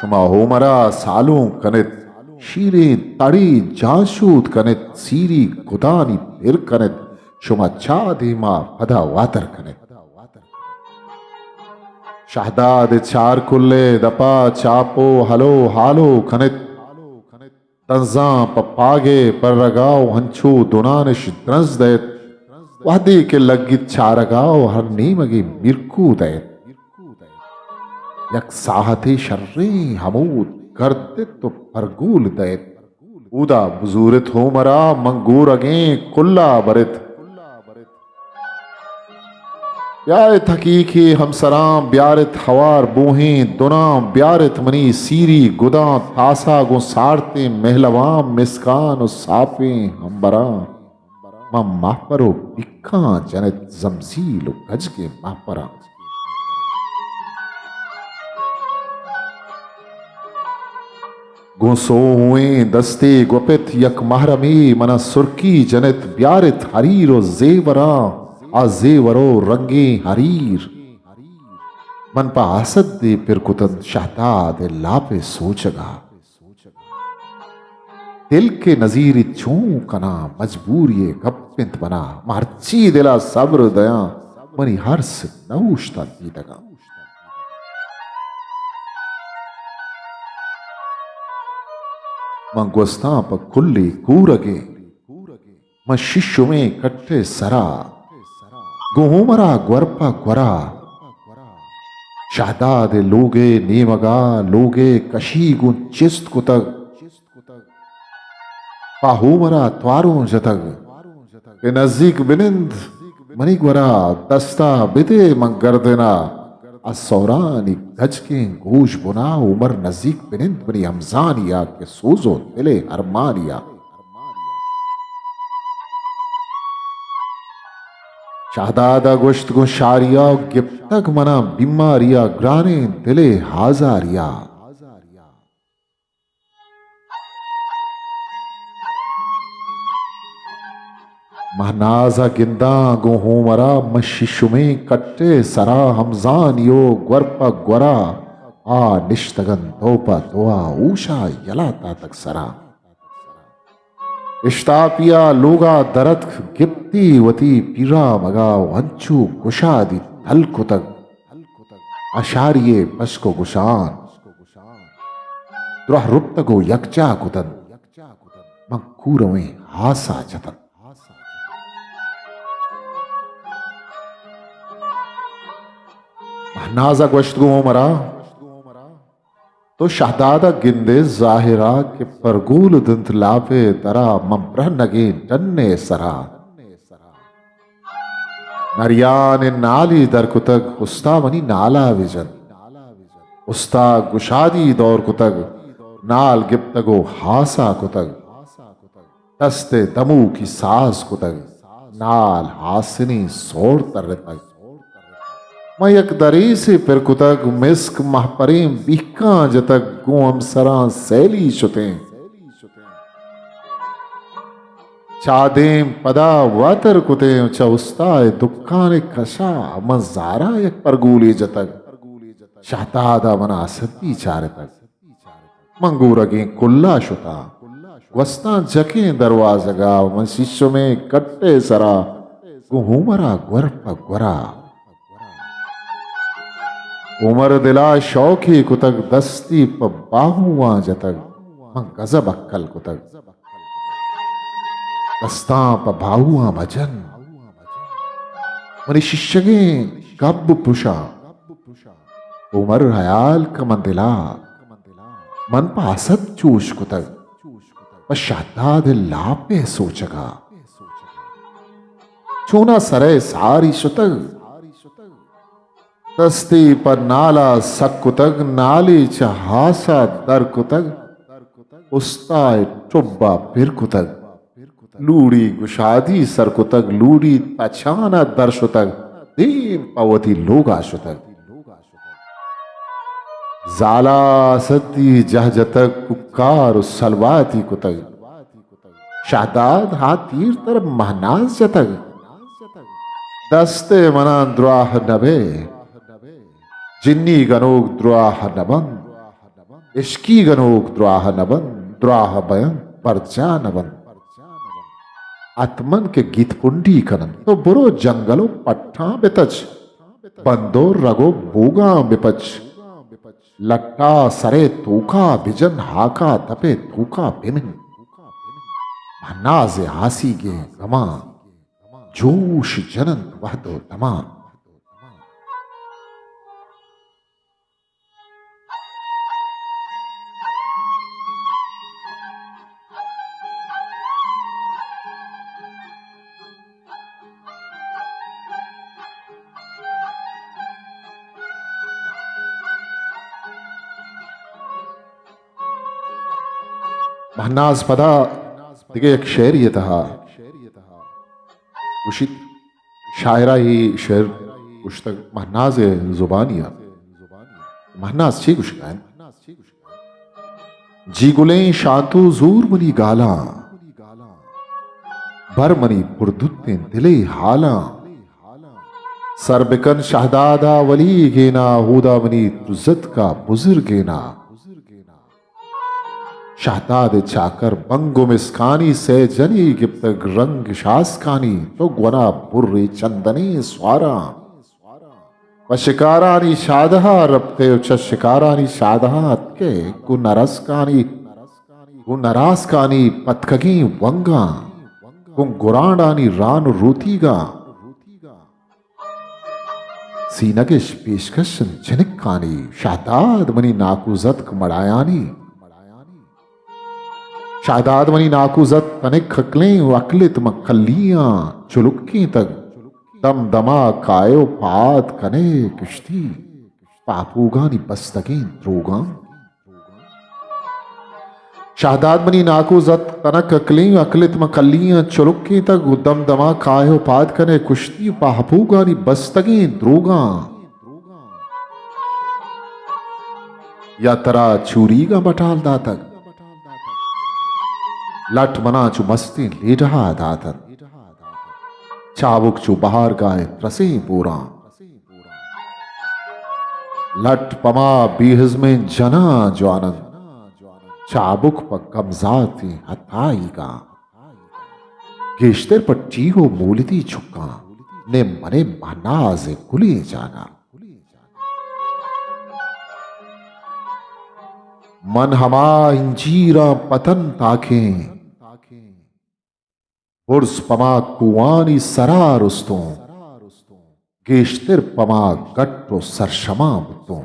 شما ہومرا سالونک کنت، شیریں تڑے جانشود کنت، سیری گدانی پر کنت، شما چا دیما پدا واتر کنت۔ شہداد چار کلے دپا چاپ و ہلو ہالو کنت۔ دنزاں پہ پاگے پرگا و ہنچو دنانش درنز دئیت۔ وہدے کہ لگیت چارگا و ہر نیمگے میرکو دئیت۔ یک ساہتے شریں ہمود گردت و پرگول دئیت۔ اودا بزورت ہومرا من گورگیں کلا برت۔ بیارت حقیقی ہمسراں، بیارت ہوار بوہیں دناں، بیارت منی سیری گداں، تاسا گوں سارتیں مہلواں، مسکان و ساپیں ہمبراں۔ من مہپر و پیکاں جنت زمزیل و گجگیں مہپراں۔ گوں سوہوئیں دستے گوپت یک مہرمے، منا سرکی جنت بیارت حریر و زیوراں، آ زیور و رنگیں حریر۔ من پہ حسد ء پر کتنت شہداد ء لاپ ء سوچگا۔ دل کہ نزیریت چون کناں، مجبوری ء گپ انت منا، من ہرچی دل ء صبر دیاں، منی ہرس نہ اوشتات دیدگاں۔ من گوستاں پہ کلے کورگے، من ششمیں کٹے سرا، گوں ہومرا گور پہ گورا۔ شہداد لوگے نیمگا، لوگے کشی گوں چست کتگ۔ پہ ہومرا تواروں جتگ کہ نزیک بنند منی گورا، دستا بدے من گردنا۔ آ سورانی گجکیں گوش بنا، ہومر نزیک بنند منی ہمزانیا کہ سوزو دلے ارمانیا۔ شہدادا گوشت گوں شاریا، گپتگ منا بیماریا، گرانیں دلے ہازاریا۔ مہنازا گنداں گوں ہومرا، من ششمیں کٹے سرا، ہمزانیو گور پہ گورا۔ آ نشتگن دو پہ دوا، اوشا یلا تاتک سرا۔ اشتاپیا لوگا درتک، گپتی وتی پیرامگا و انچو گشادی تل کتگ۔ اشاری پشک و گشان درہ رپتگ و یکجا کتنت۔ من کورویں ہاسا جتنت۔ مہنازا گوشت گوں ہومرا، تو شہدادا گندے ظاہرا کہ پرگول دنت لاپے درا، من برہنگیں ڈنے سرا۔ نریان نالی در کتگ، استا منی نالا بجن۔ استا گشادی دور کتگ، نال گپتگ و ہاسا کتگ۔ دست دموکی ساز کتگ، نال ہاسنی سور ترتگ۔ من یک دریسے پر کتگ، مسک مہپریں بیکاں جتگ، گوں ہمسراں سیلی شتیں۔ چادیم پدا واتر کتیں، چہ استائے دکان کشا من زارا یک پرگولی جتگ۔ شہدادا منا سدی چارتگ۔ من گورگیں کلا شتاں، گوستاں جکیں دروازگا، من شیشمیں کٹے سرا، گوں ہومرا گور پہ گورا۔ ہومر دلا شوکے کتگ، دستی پہ باہواں جتگ، من گزب اکل کتگ۔ دستاں پہ باہواں مجن، منی شیشگیں گب پشاں۔ ہومر ہیال کہ من دلا، من پہ حسد چوش کتگ، پہ شہداد لاپے سوچگا۔ چونا سرئے ساری شتگ۔ دستے پہ نالا سک کتگ، نالے چہ ہاسا در کتگ، استائے ٹبا پر کتگ۔ لوڑی گشادی سر کتگ، لوڑی تچانا در شتگ، دیم پہ وتی لوگا شتگ۔ زالا سدی جہ جتگ، کوکار و سلواتی کتگ۔ شہداد ہاں تیر تر مہناز جتگ۔ دست منان دراہ نبے، جنی گنوک دراہ نبند، عشقی گنوک دراہ نبند، دراہ بینت برجا نبند۔ اتمن کہ گیت پنڈی کنن، تو برو جنگل و پٹاں بتچ، بندو رگ و بوگاں بپچ۔ لٹا سرے توکا بجن، ہاکا دپے توکا بمن۔ مہناز آسیگیں گماں جوش جننت وہد و دماں۔ مہناز پدا دگہ یک شعرے ء تہا گوشیت، شاعرہ اے شعر گوشتگ مہناز ء زبانی ء۔ مہناز چے گوشگا انت؟ جی گلیں شانتو زور منی گالاں، بر منی پردوتیں دلے حالاں۔ سر بکن شہدادا ولی گینا، ہودا منی تو زتکا بزرگینا۔ شہداد چاکر بنگ و مسکانی، سئے جنی گپتگ رنگ شاسکانی، تو گونا برے چندنیں سواراں۔ پہ شکارانی شادہا رپتے و چہ شکارانی شادہا اتکے، گوں نرسکانی، گوں نراسکانی پتکگیں ونگاں، گوں گرانڈانی ران و روتیگاں۔ سینگش پیشکش انت چنکانی، شہداد منی ناکوزتک مڑایانی۔ شہداد منی ناکوزتک تنک ہکلیں و ہکلت من کلیاں چلکیں تگ۔ دم دما کائے و پاد کنے کشتی پاپوگانی بستگیں دروگاں۔ شہداد منی ناکوزتک تنک ہکلیں، ہکلت من کلیاں چلکیں تگ و دم دما کائے و پاد کنے کشتی پاپوگانی بستگیں دروگاں۔ یا ترا چوریگاں بٹال داتگ، لٹ منا چو مستیں لیڈہا داتن۔ چابک چو بہارگاہ ء ترسیں بوراں۔ لٹ پما بے ہزمیں جناں جوان انت، چابک پہ گمزاتیں ہتائیگاں۔ گیشتر پہ ٹیہو مولدی چکاں، نے منے مہناز ء گلیں جاگاں۔ من ہما انجیراں پتن تاکیں، برز پما کوہانی سرا رستوں، گیشتر پما گٹ و سرشماں بوتوں۔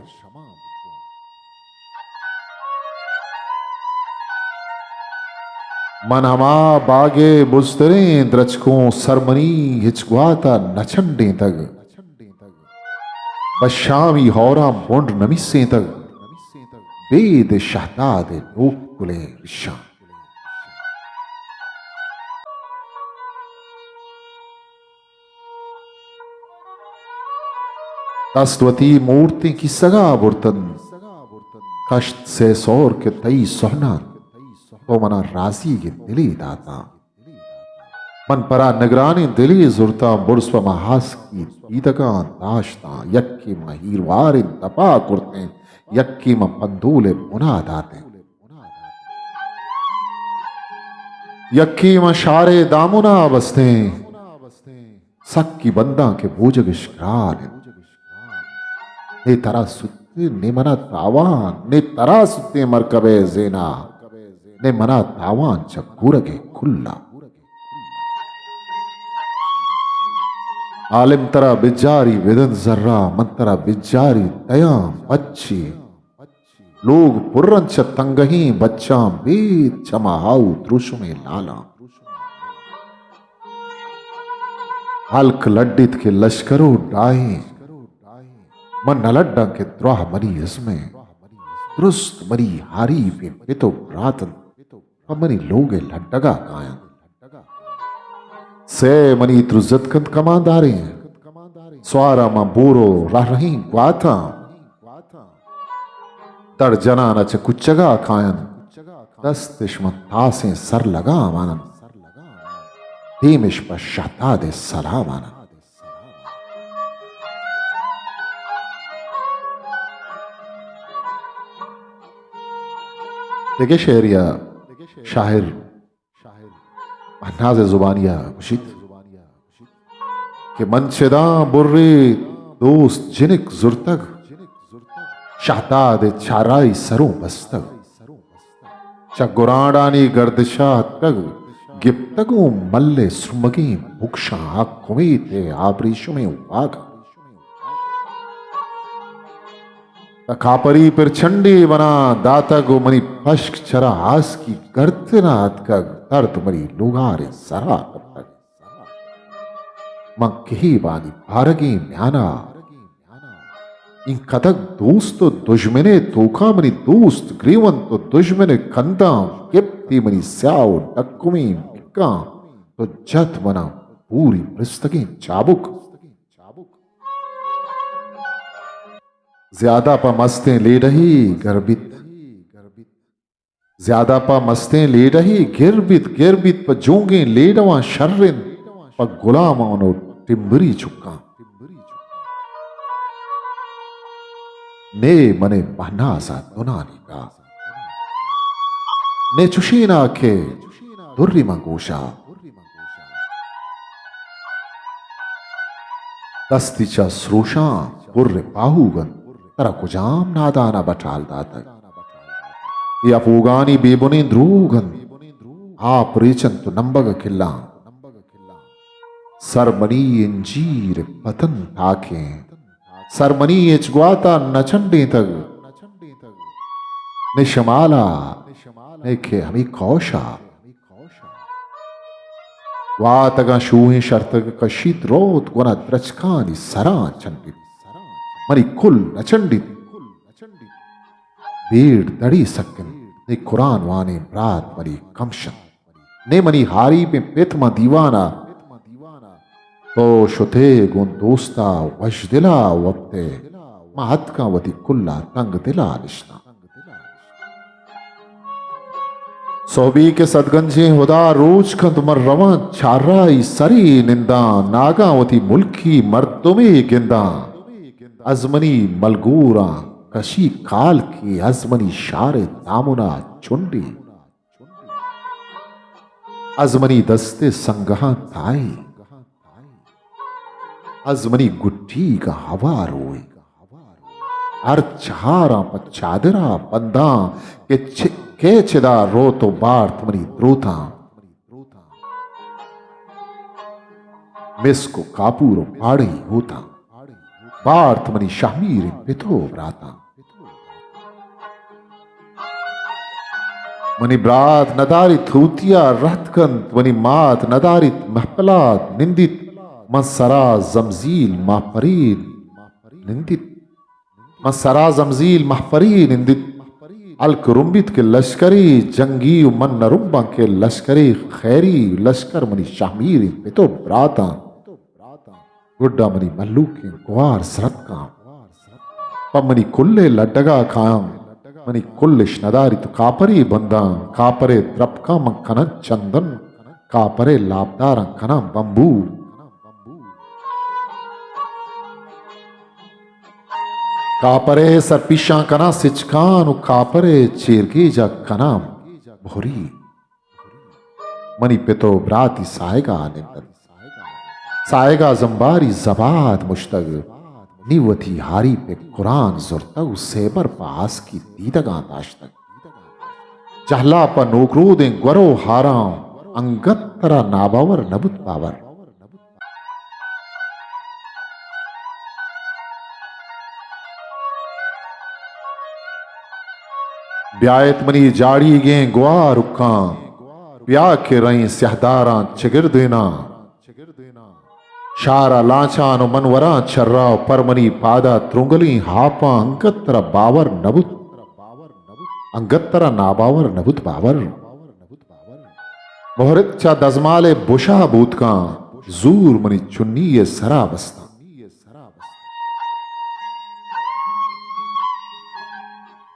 من ہما باگ ء بزتریں درچکوں، سر منی ہچ گوات ء نہ چنڈینتگ۔ بشامی ہوراں بنڈ نمیسینتگ، بید شہداد ء نوک گلیں ریشاں۔ دست وتی مورتیں کیسگا برتن، کشت سے سور کہ تئی سہنان، تو منا رازیگیں دلے داتاں۔ من پرا نگرانیں دلے زرتاں، برز پہ مہاسکی دیدگاں داشتاں، یکے من ہیرواریں دپا کرتیں، یکے من پندول ء بنا داتیں۔ یکے من شارے دامنا بستیں، سکی بنداں کہ بوجگش گران انت۔ نے ترا سوت، نے منا تاوان، نے ترا سوتیں مرکبے زینا، نے منا تاوان چہ گورگے کلا۔ عالم ترا بجاری بدنت زراں، من ترا بجاری دیاں بچے۔ لوگ پر انت چہ تنگہیں بچاں، بید چما ہاؤ دروشمیں لالاں۔ ہلک لڈیت کہ لشکر و ڈاہیں، من نہ لڈاں کہ دراہ منی ازمیں، درست منی ہاریپیں پت و برات انت، پہ منی لوگ ء لڈگا کاینت۔ سئے منی ترزت کنت کمانداریں، سوارا من بور و رہرہیں گواتاں۔ دڑ جنان ء چہ کچگا کاینت، دستش من تاسیں سر لگام انت، دیمش پہ شہداد ء سلام انت۔ دگہ شعرے ء شاعر مہناز زبانی ء گوشیت کہ من چداں برے دوست جنک زرتگ، شہداد ء چارائی سروں بستگ، چہ گرانڈانی گردشا اتکگ، گپتگ اوں مل ء سرمگیں بکشاں حق امیت ء آبریشمیں واک۔ تہ کاپری پر چنڈے منا داتگ و منی پشک چرا آسکی گردنا اتکگ، درد منی لوگاریں سرا کپتگ۔ من کہیبانی بارگیں میانا، این کتگ دوست و دژمنے توکا، منی دوست گریونت و دژمن کنداں گپتی، منی سیاہ و ڈکمیں پکاں تو جت منا پوری پرستگیں چابک۔ زیادہ پہ مستیں لیڈہی گر بیت، زیادہ پہ مستیں لیڈہی گر بیت، گر بیت پہ جونگیں لیڈواں شر انت، پہ گلاماں و ٹمبری چکاں۔ نے منے مہنازا دنانی گا، نے چشینا کہ دری من گوشا۔ دستی چہ سروشاں پر پاہوگ انت، ترا کجام نادانا بٹال داتگ؟ اے اپوگانی بے بنیں دروگ انت، آپ ریچنت و نمبگ کلاں۔ سر منی انجیر پتن تاکیں، سر منی ہچ گواتا نہ چنڈینتگ، نے شمالا، نے کہ ہمے کوشا۔ واتگاں شوہیں شرتگ کشیت، روت گونا درچکانی سراں چنڈیت۔ منی کل نہ چنڈیت۔ بیڑ دڑی سک انت، نے قرآن وانیں برات منی کمش انت۔ نے منی ہاریپیں پت ماں دیوانا۔ تو شتے گوں دوستا وشدلا وپتے، من اتکاں وتی کلا تنگ دلا نشتاں۔ سہبی کہ سدگنجیں ہدا روچ کنت، من رواں چارائی سری ننداں، ناگاں وتی ملکی مردمے گنداں۔ از منی ملگوراں کشی کالکے، از منی شار دامنا چنڈی۔ از منی دست سنگہاں تائی، از منی گٹیگاں ہوا روئے۔ ہر چہاراں پہ چادرا بنداں کہ چ-، کہ چدا روت و بارت منی دروتاں۔ مسک و کاپور و پاڑی ہوتاں، بارت منی شہمیریں پت و براتاں۔ منی برات نداریت ہوتیا رہت کنت، منی مات نداریت محفلا نندیت، من سرا زمزیل ماہپری نندیت۔ من سرا زمزیل مہپری نندیت۔ ہلک رمبیت کہ لشکری جنگی و من نہ رمباں کہ لشکری خیری، لشکر منی شہمیریں پت و براتاں۔ گڈا منی مہلوکیں گوار سرتکاں۔ پہ منی کلے لڈگا کایاں۔ منی کلش نداریت و کاپری بنداں۔ کاپرے درپکاں من کناں چندن۔ کاپرے لاپداراں کناں بمبو۔ کاپرے سرپیشاں کناں سچکان و کاپرے چیرگیجا کناں بھری۔ منی پت و براتی ساہگا نندنت۔ ساہگا زمباری زباد مشتگ۔ نی وتی ہاری پہ قرآن زرتگ و سیبر پہ آسکی دیدگاں داشتگ۔ جہلا پہ نوکرودیں گور و ہاراں انگت ترا ناباور نبوت باور۔ بیایت منی جاڑیگیں گوارکاں، بیا کہ رئیں سیاہداراں چگردیناں۔ شار ءَ لانچان ءُ من وراں چرا ءُ پر منی پاد ءَ ترنگلیں ہاپاں، انگت ترا باور نہ بوت، انگت ترا ناباور نہ بوت باور۔ مہرت چہ دزمال ءِ بشا بوتکاں، زور منی چنی ءِ سرا بستاں۔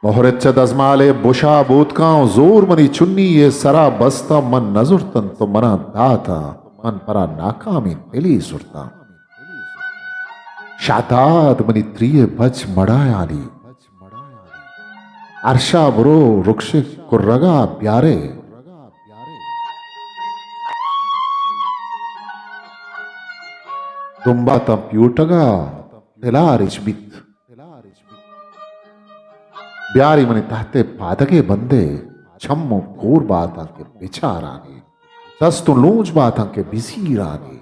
مہرت چہ دزمال ءِ بشا بوتکاں ءُ زور منی چنی ءِ سرا بستاں۔ من نہ زرتنت تو منا داتاں، من پرا ناکامیں دلے زرتاں۔ شہداد منی تری ءِ بچ مڑایانی، ارشا برو رکشے کرگا بیارے۔ دمباتاں پیوٹگا دلا رچ بیت۔ بیاری منی تحت پادگے بندے، چم ءُ کور باتاں کہ بچارانی، دست ءُ لونج باتاں کہ بزیرانی۔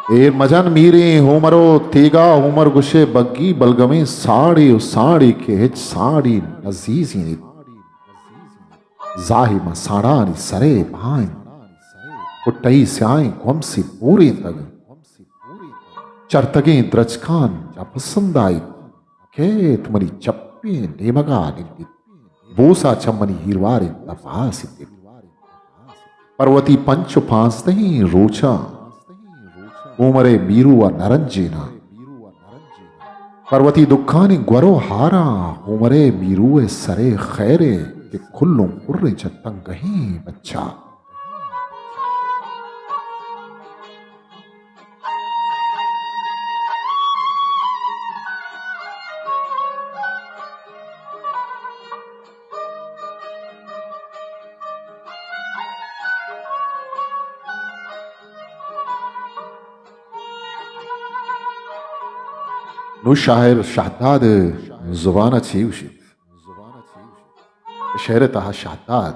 ایر مجن میریں ہومر ءُ تیگا، ہومر گشے بگی بلگمیں ساڑی ءُ ساڑی کہ ہچ ساڑی نزیزینیت۔ زاہی ماں ساڑانی سرے بہائیں، پٹئی سیاہیں گومسی پورینتگ۔ چرتگیں درچکان نپسند آئیت۔ کیت منی چپیں نیمگا نندیت۔ بوسا چہ منی ہیرواریں دپا سندیت۔ پر وتی پنچ ءُ پانزدہیں روچاں ہومر ءِ میرو ءَ نہ رنجیناں۔ پر وتی دکانی گور ءُ ہاراں ہومر ءِ میرو ءِ سرے خیرے کہ کلوں پریں چہ تنگہیں بچا۔ نوں شاعر شہداد ءِ زبان ءَ چے گوشیت؟ شعر ءِ تہا شہداد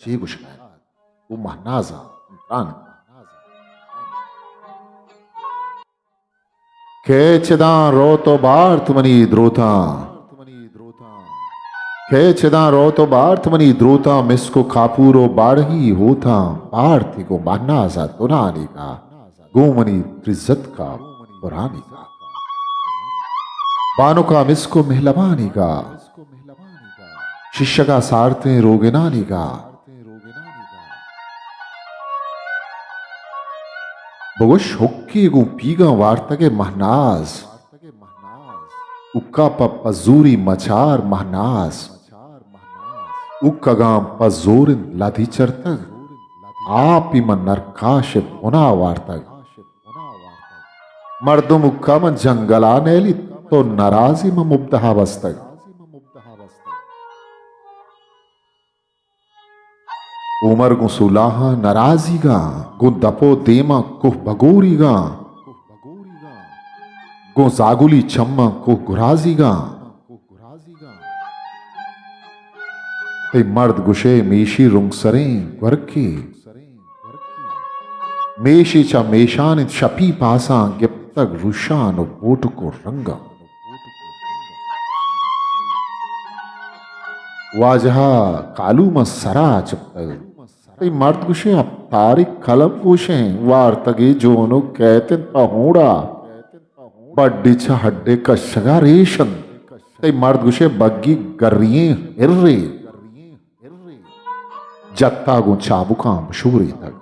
چے گوشگ ءَ انت؟ گوں مہناز ءَ تران انت۔ کئے چداں روت ءُ بارت منی دروتاں، کئے چداں روت ءُ بارت منی دروتاں، مسک ءُ کاپور ءُ باڑہی ہوتاں، بارتی گوں مہناز ءَ دنانیگا، گوں منی ترزتک ءَ پرانیگا۔ بانک ءَ مسک ءُ مہلبانیگا، شیشگ ءَ سارتیں روگنانیگا۔ بگوش ہکی گوں پیگاں وارتگ ئے مہناز، ہکا پہ پزوری مچار مہناز۔ ہکگاں پہ زور انت لدی چرتگ، آپی من نرکاش ءِ بنا وارتگ۔ مردم ہکا من جنگلا نیلیت، تو نرازی من مبدہا بستگ۔ عمر گوں سولاہاں نرازیگاں، گوں دپ ءُ دیماں کوہ بگوریگاں، گوں زاگلی چماں کوہ گرازیگاں۔ تئی مرد گشئے میشی رنگسریں گورکے، میشی چہ میشان انت شپی پاساں گپتگ روشان ءُ بوٹک ءُ رنگاں۔ واجہ ءَ کالو ماں سرا چپتگ۔ تئی مرد گوشے، ابتاری قلم گوشیں، وارتگی جونو کیت انت پہ ہونڈا۔ بڈی چہ ہڈے کشگا ریش انت۔ تئی مرد گوشے، بگی گریں ہرے۔ جتا گوں چابکاں بشوریتگ۔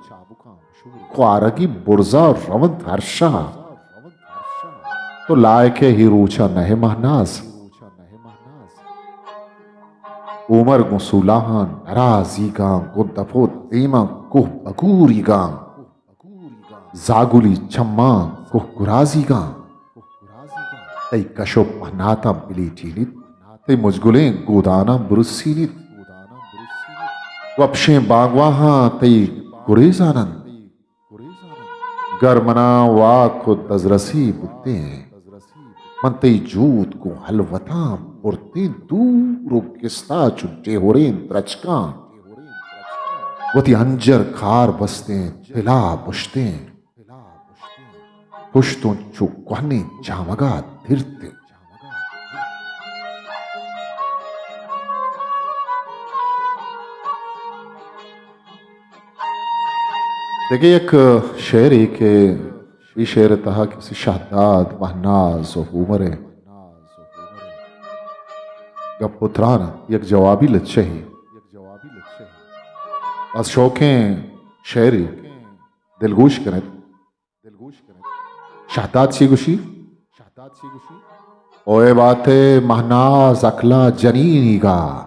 کوارگی برزا رونت ہرشا۔ تو لائق ئے ہی روچا نہ ئے مہناز۔ عمر گوں سولاہاں نرازیگاں، گوں دپ ءُ دیماں کوہ بگوریگاں، زاگلی چماں کوہ گرازیگاں۔ تئی کش ءُ پہناتاں بلیٹینیت، تئی مجگلیں گوداناں برسینیت۔ وپشیں بانگواہاں تئی گریزان انت۔ گر منا واک ءُ دزرسی بوتیں، من تئی جود گوں ہلوتاں برتیں دور ءُ گستا چو ڈیہوریں درچکاں۔ وتی ہنجر کار بستیں، دلا بشتیں، پشتوں چو کوہنیں جامگا درتیں۔ دگہ یک شعرے کہ اے شعر ءِ تہا کسے شہداد، مہناز و ہومر ءِ گپ و تران ءِ یک جوابی لچہے، باز شوکیں شعرے، دلگوش کن ات۔ شہداد چی گوشی؟ او اے بات ءِ مہناز عقل ءَ جنینیگا،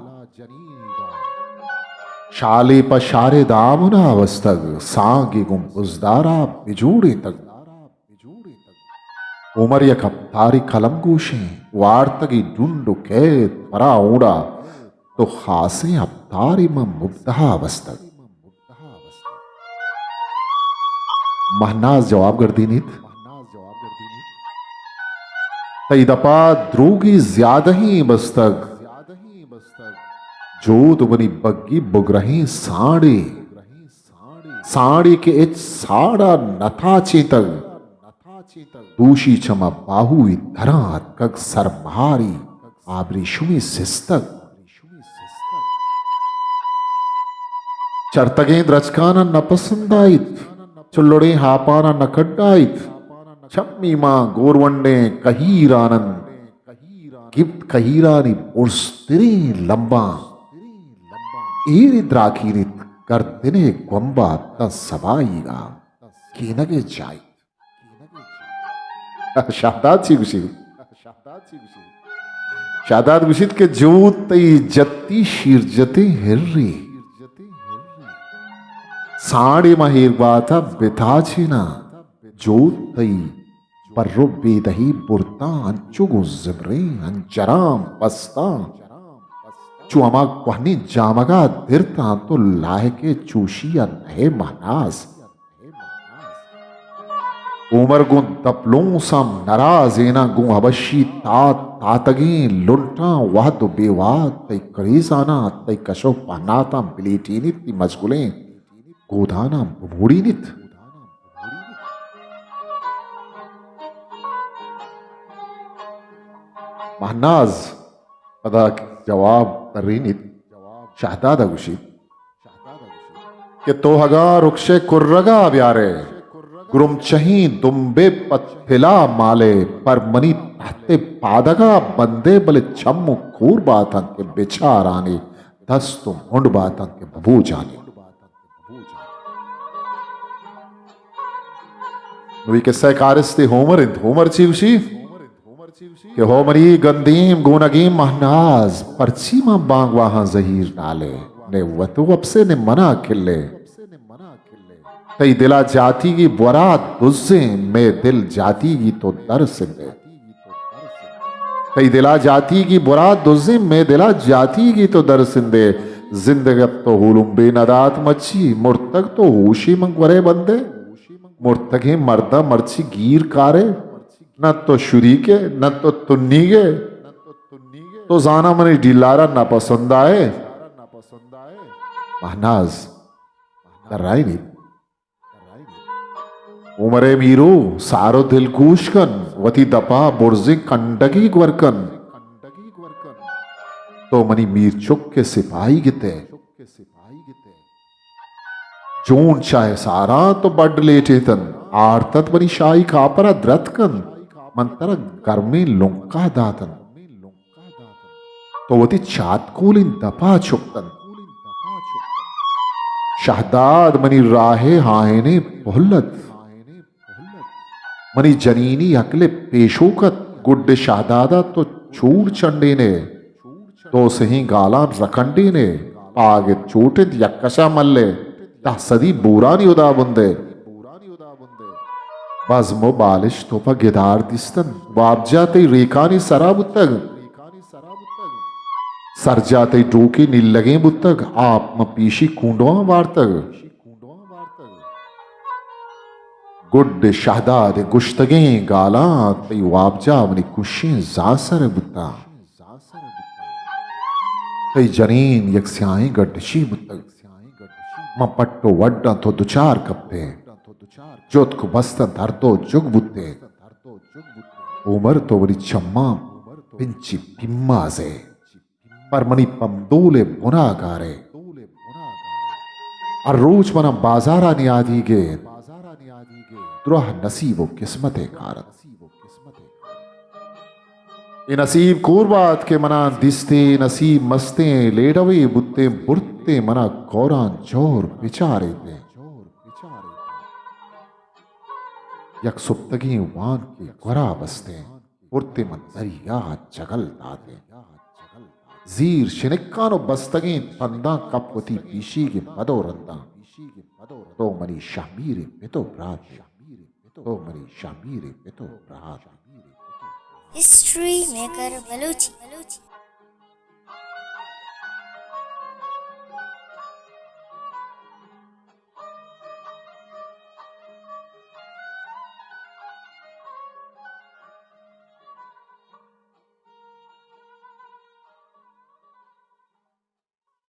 شالے پہ شارے دامنا بستگ، سانگے گوں بزدارا بجوڑینتگ۔ ہومر یک ہپتارے قلم گوشیں، وارتگی ڈنڈ و کیت پرا اونڈا، تو خاصیں ہپتارے من مبتہا بستگ۔ مہناز جواب گردینیت، تئی دپا دروگی زیادہیں بستگ۔ جود منی بگی بگرہیں سانڈے، سانڈے کہ ہچ ساڑا نتاچینتگ۔ دوشی چما باہوئی دراں اتکگ، سرمہاری آبریشمی سستگ۔ چرتگیں درچکاناں نہ پسندائیت، چلڑیں ہاپاناں نہ کڈائیت۔ چمی ماں گورونڈیں کہیرانن گپت، کہیرانی برزتریں لمباں ایری دراکینیت، گردنے گومبا تاں سبائیگا کینگے جائی۔ شہداد چی گوشیت؟ شہداد گوشیت کہ جود تئی جتی شیرجتیں ہرے، ساڑے ما ہیر باتا بتاچینا۔ جود تئی پر و بیدہی برتاں، انچو گوں زمریں ہنجراں بستاں۔ چو ہما کوہنیں جامگا درتاں، تو لائق چوشیا نئے مہناز۔ عمر گوں دپلونساں نرازیناں، گوں حبشی تات تاتگیں لنٹاں وہد و بے وہد تئی کریزاناں، تئی کش و پہناتاں بلیٹینیت، تئی مشغولیں گوداناں بموڑینیت۔ مہناز پدا جواب ترینیت، شہداد ء گوشیت کہ تو اگاں رکشے کرگا بیارے، گرمچہیں دمبے پہ پلا مالے، پر منی تحت پادگا بندے، بلے چم و کور باتاں کہ بچارانی، دست و منڈ باتاں کہ ببوجانی۔ نو اے قصہ کارست ہومر انت۔ ہومر چی گوشی؟ کہ ہو منی گندیم گونگیں مہناز، پرچی من بانگواہاں زہیر نالے، نے وت وپسے نے منا کلے۔ تئی دلا جاتیگی برا دزیں، مے دل جاتیگی تو در سندے۔ تئی دلا جاتیگی برا دزیں، مے دلا جاتیگی تو در سندے۔ زندگ ات تو ہولمبے ندات مچی، مرتگ تو ہوشی من گورے بندے۔ مرتگیں مرداں مرچی گیر کارے، نہ تو شریکے، نہ تو تنیگے۔ تو زاناں منی ڈیلارا ناپسند آئے۔ مہناز درائینیت۔ عمر میرو، سار و دلگوش کن، وتی دپا برزیں کنڈگی گور کن۔ تو منی میر چک ء سپاہی گتے۔ جون چاہ ساراں تو بڈ لیٹیتن، آرتت منی شاہی کاپرا درت کن، من ترا گرمیں لنکا داتن۔ تو وتی چاتکولیں دپا چکتن۔ شہداد منی راہ ہائنے پہلت۔ منی جنینی عقل پیشوکت۔ گڈ شہدادا تو چوڑ چنڈینے۔ تو سہیں گالاں رکنڈینے۔ پاگ چوٹ انت یک کشا ملے۔ دہ سدی بورانی ہدا بندے۔ بزم و بالش تو پہ گدار دیستن۔ وابجاہ تئی ریکانی سرا بوتگ۔ سرجاہ تئی ڈوکے نیلگیں بوتگ۔ آپ من پیشی کونڈواں وارتگ۔ گڈ شہداد گشتگیں گالاں تئی وابجاہ منی کشیں زانسر بوتاں۔ تئی جنین یک سیاہیں گڈشی بوتگ۔ من پٹ و وڈاں تو دچار کپتے۔ جتک بستن درد و جگ بوتے۔ عمر تو منی چماں پنچی پیمازے۔ پر منی پمدول ء بنا گارے۔ ہر روچ منا بازارا نیادی گیت، دراہ نصیب و قسمت ء کارت۔ اے نصیب کور بات کہ منا دیستے، نصیب مستیں لیڈوے بوتیں، برتیں منا کوراں جور بچاریتیں۔ یک سپتگیں وانکے گورا بستیں، برتیں من دریا ء چگل داتیں۔ زیر شنکان و بستگیں پنداں کپ وتی پیشیگیں پد و رنداں۔ تو منی شہمیریں پت و برات ئے۔ تو منی شہمیریں پت و برات ئے۔ History maker Balochi.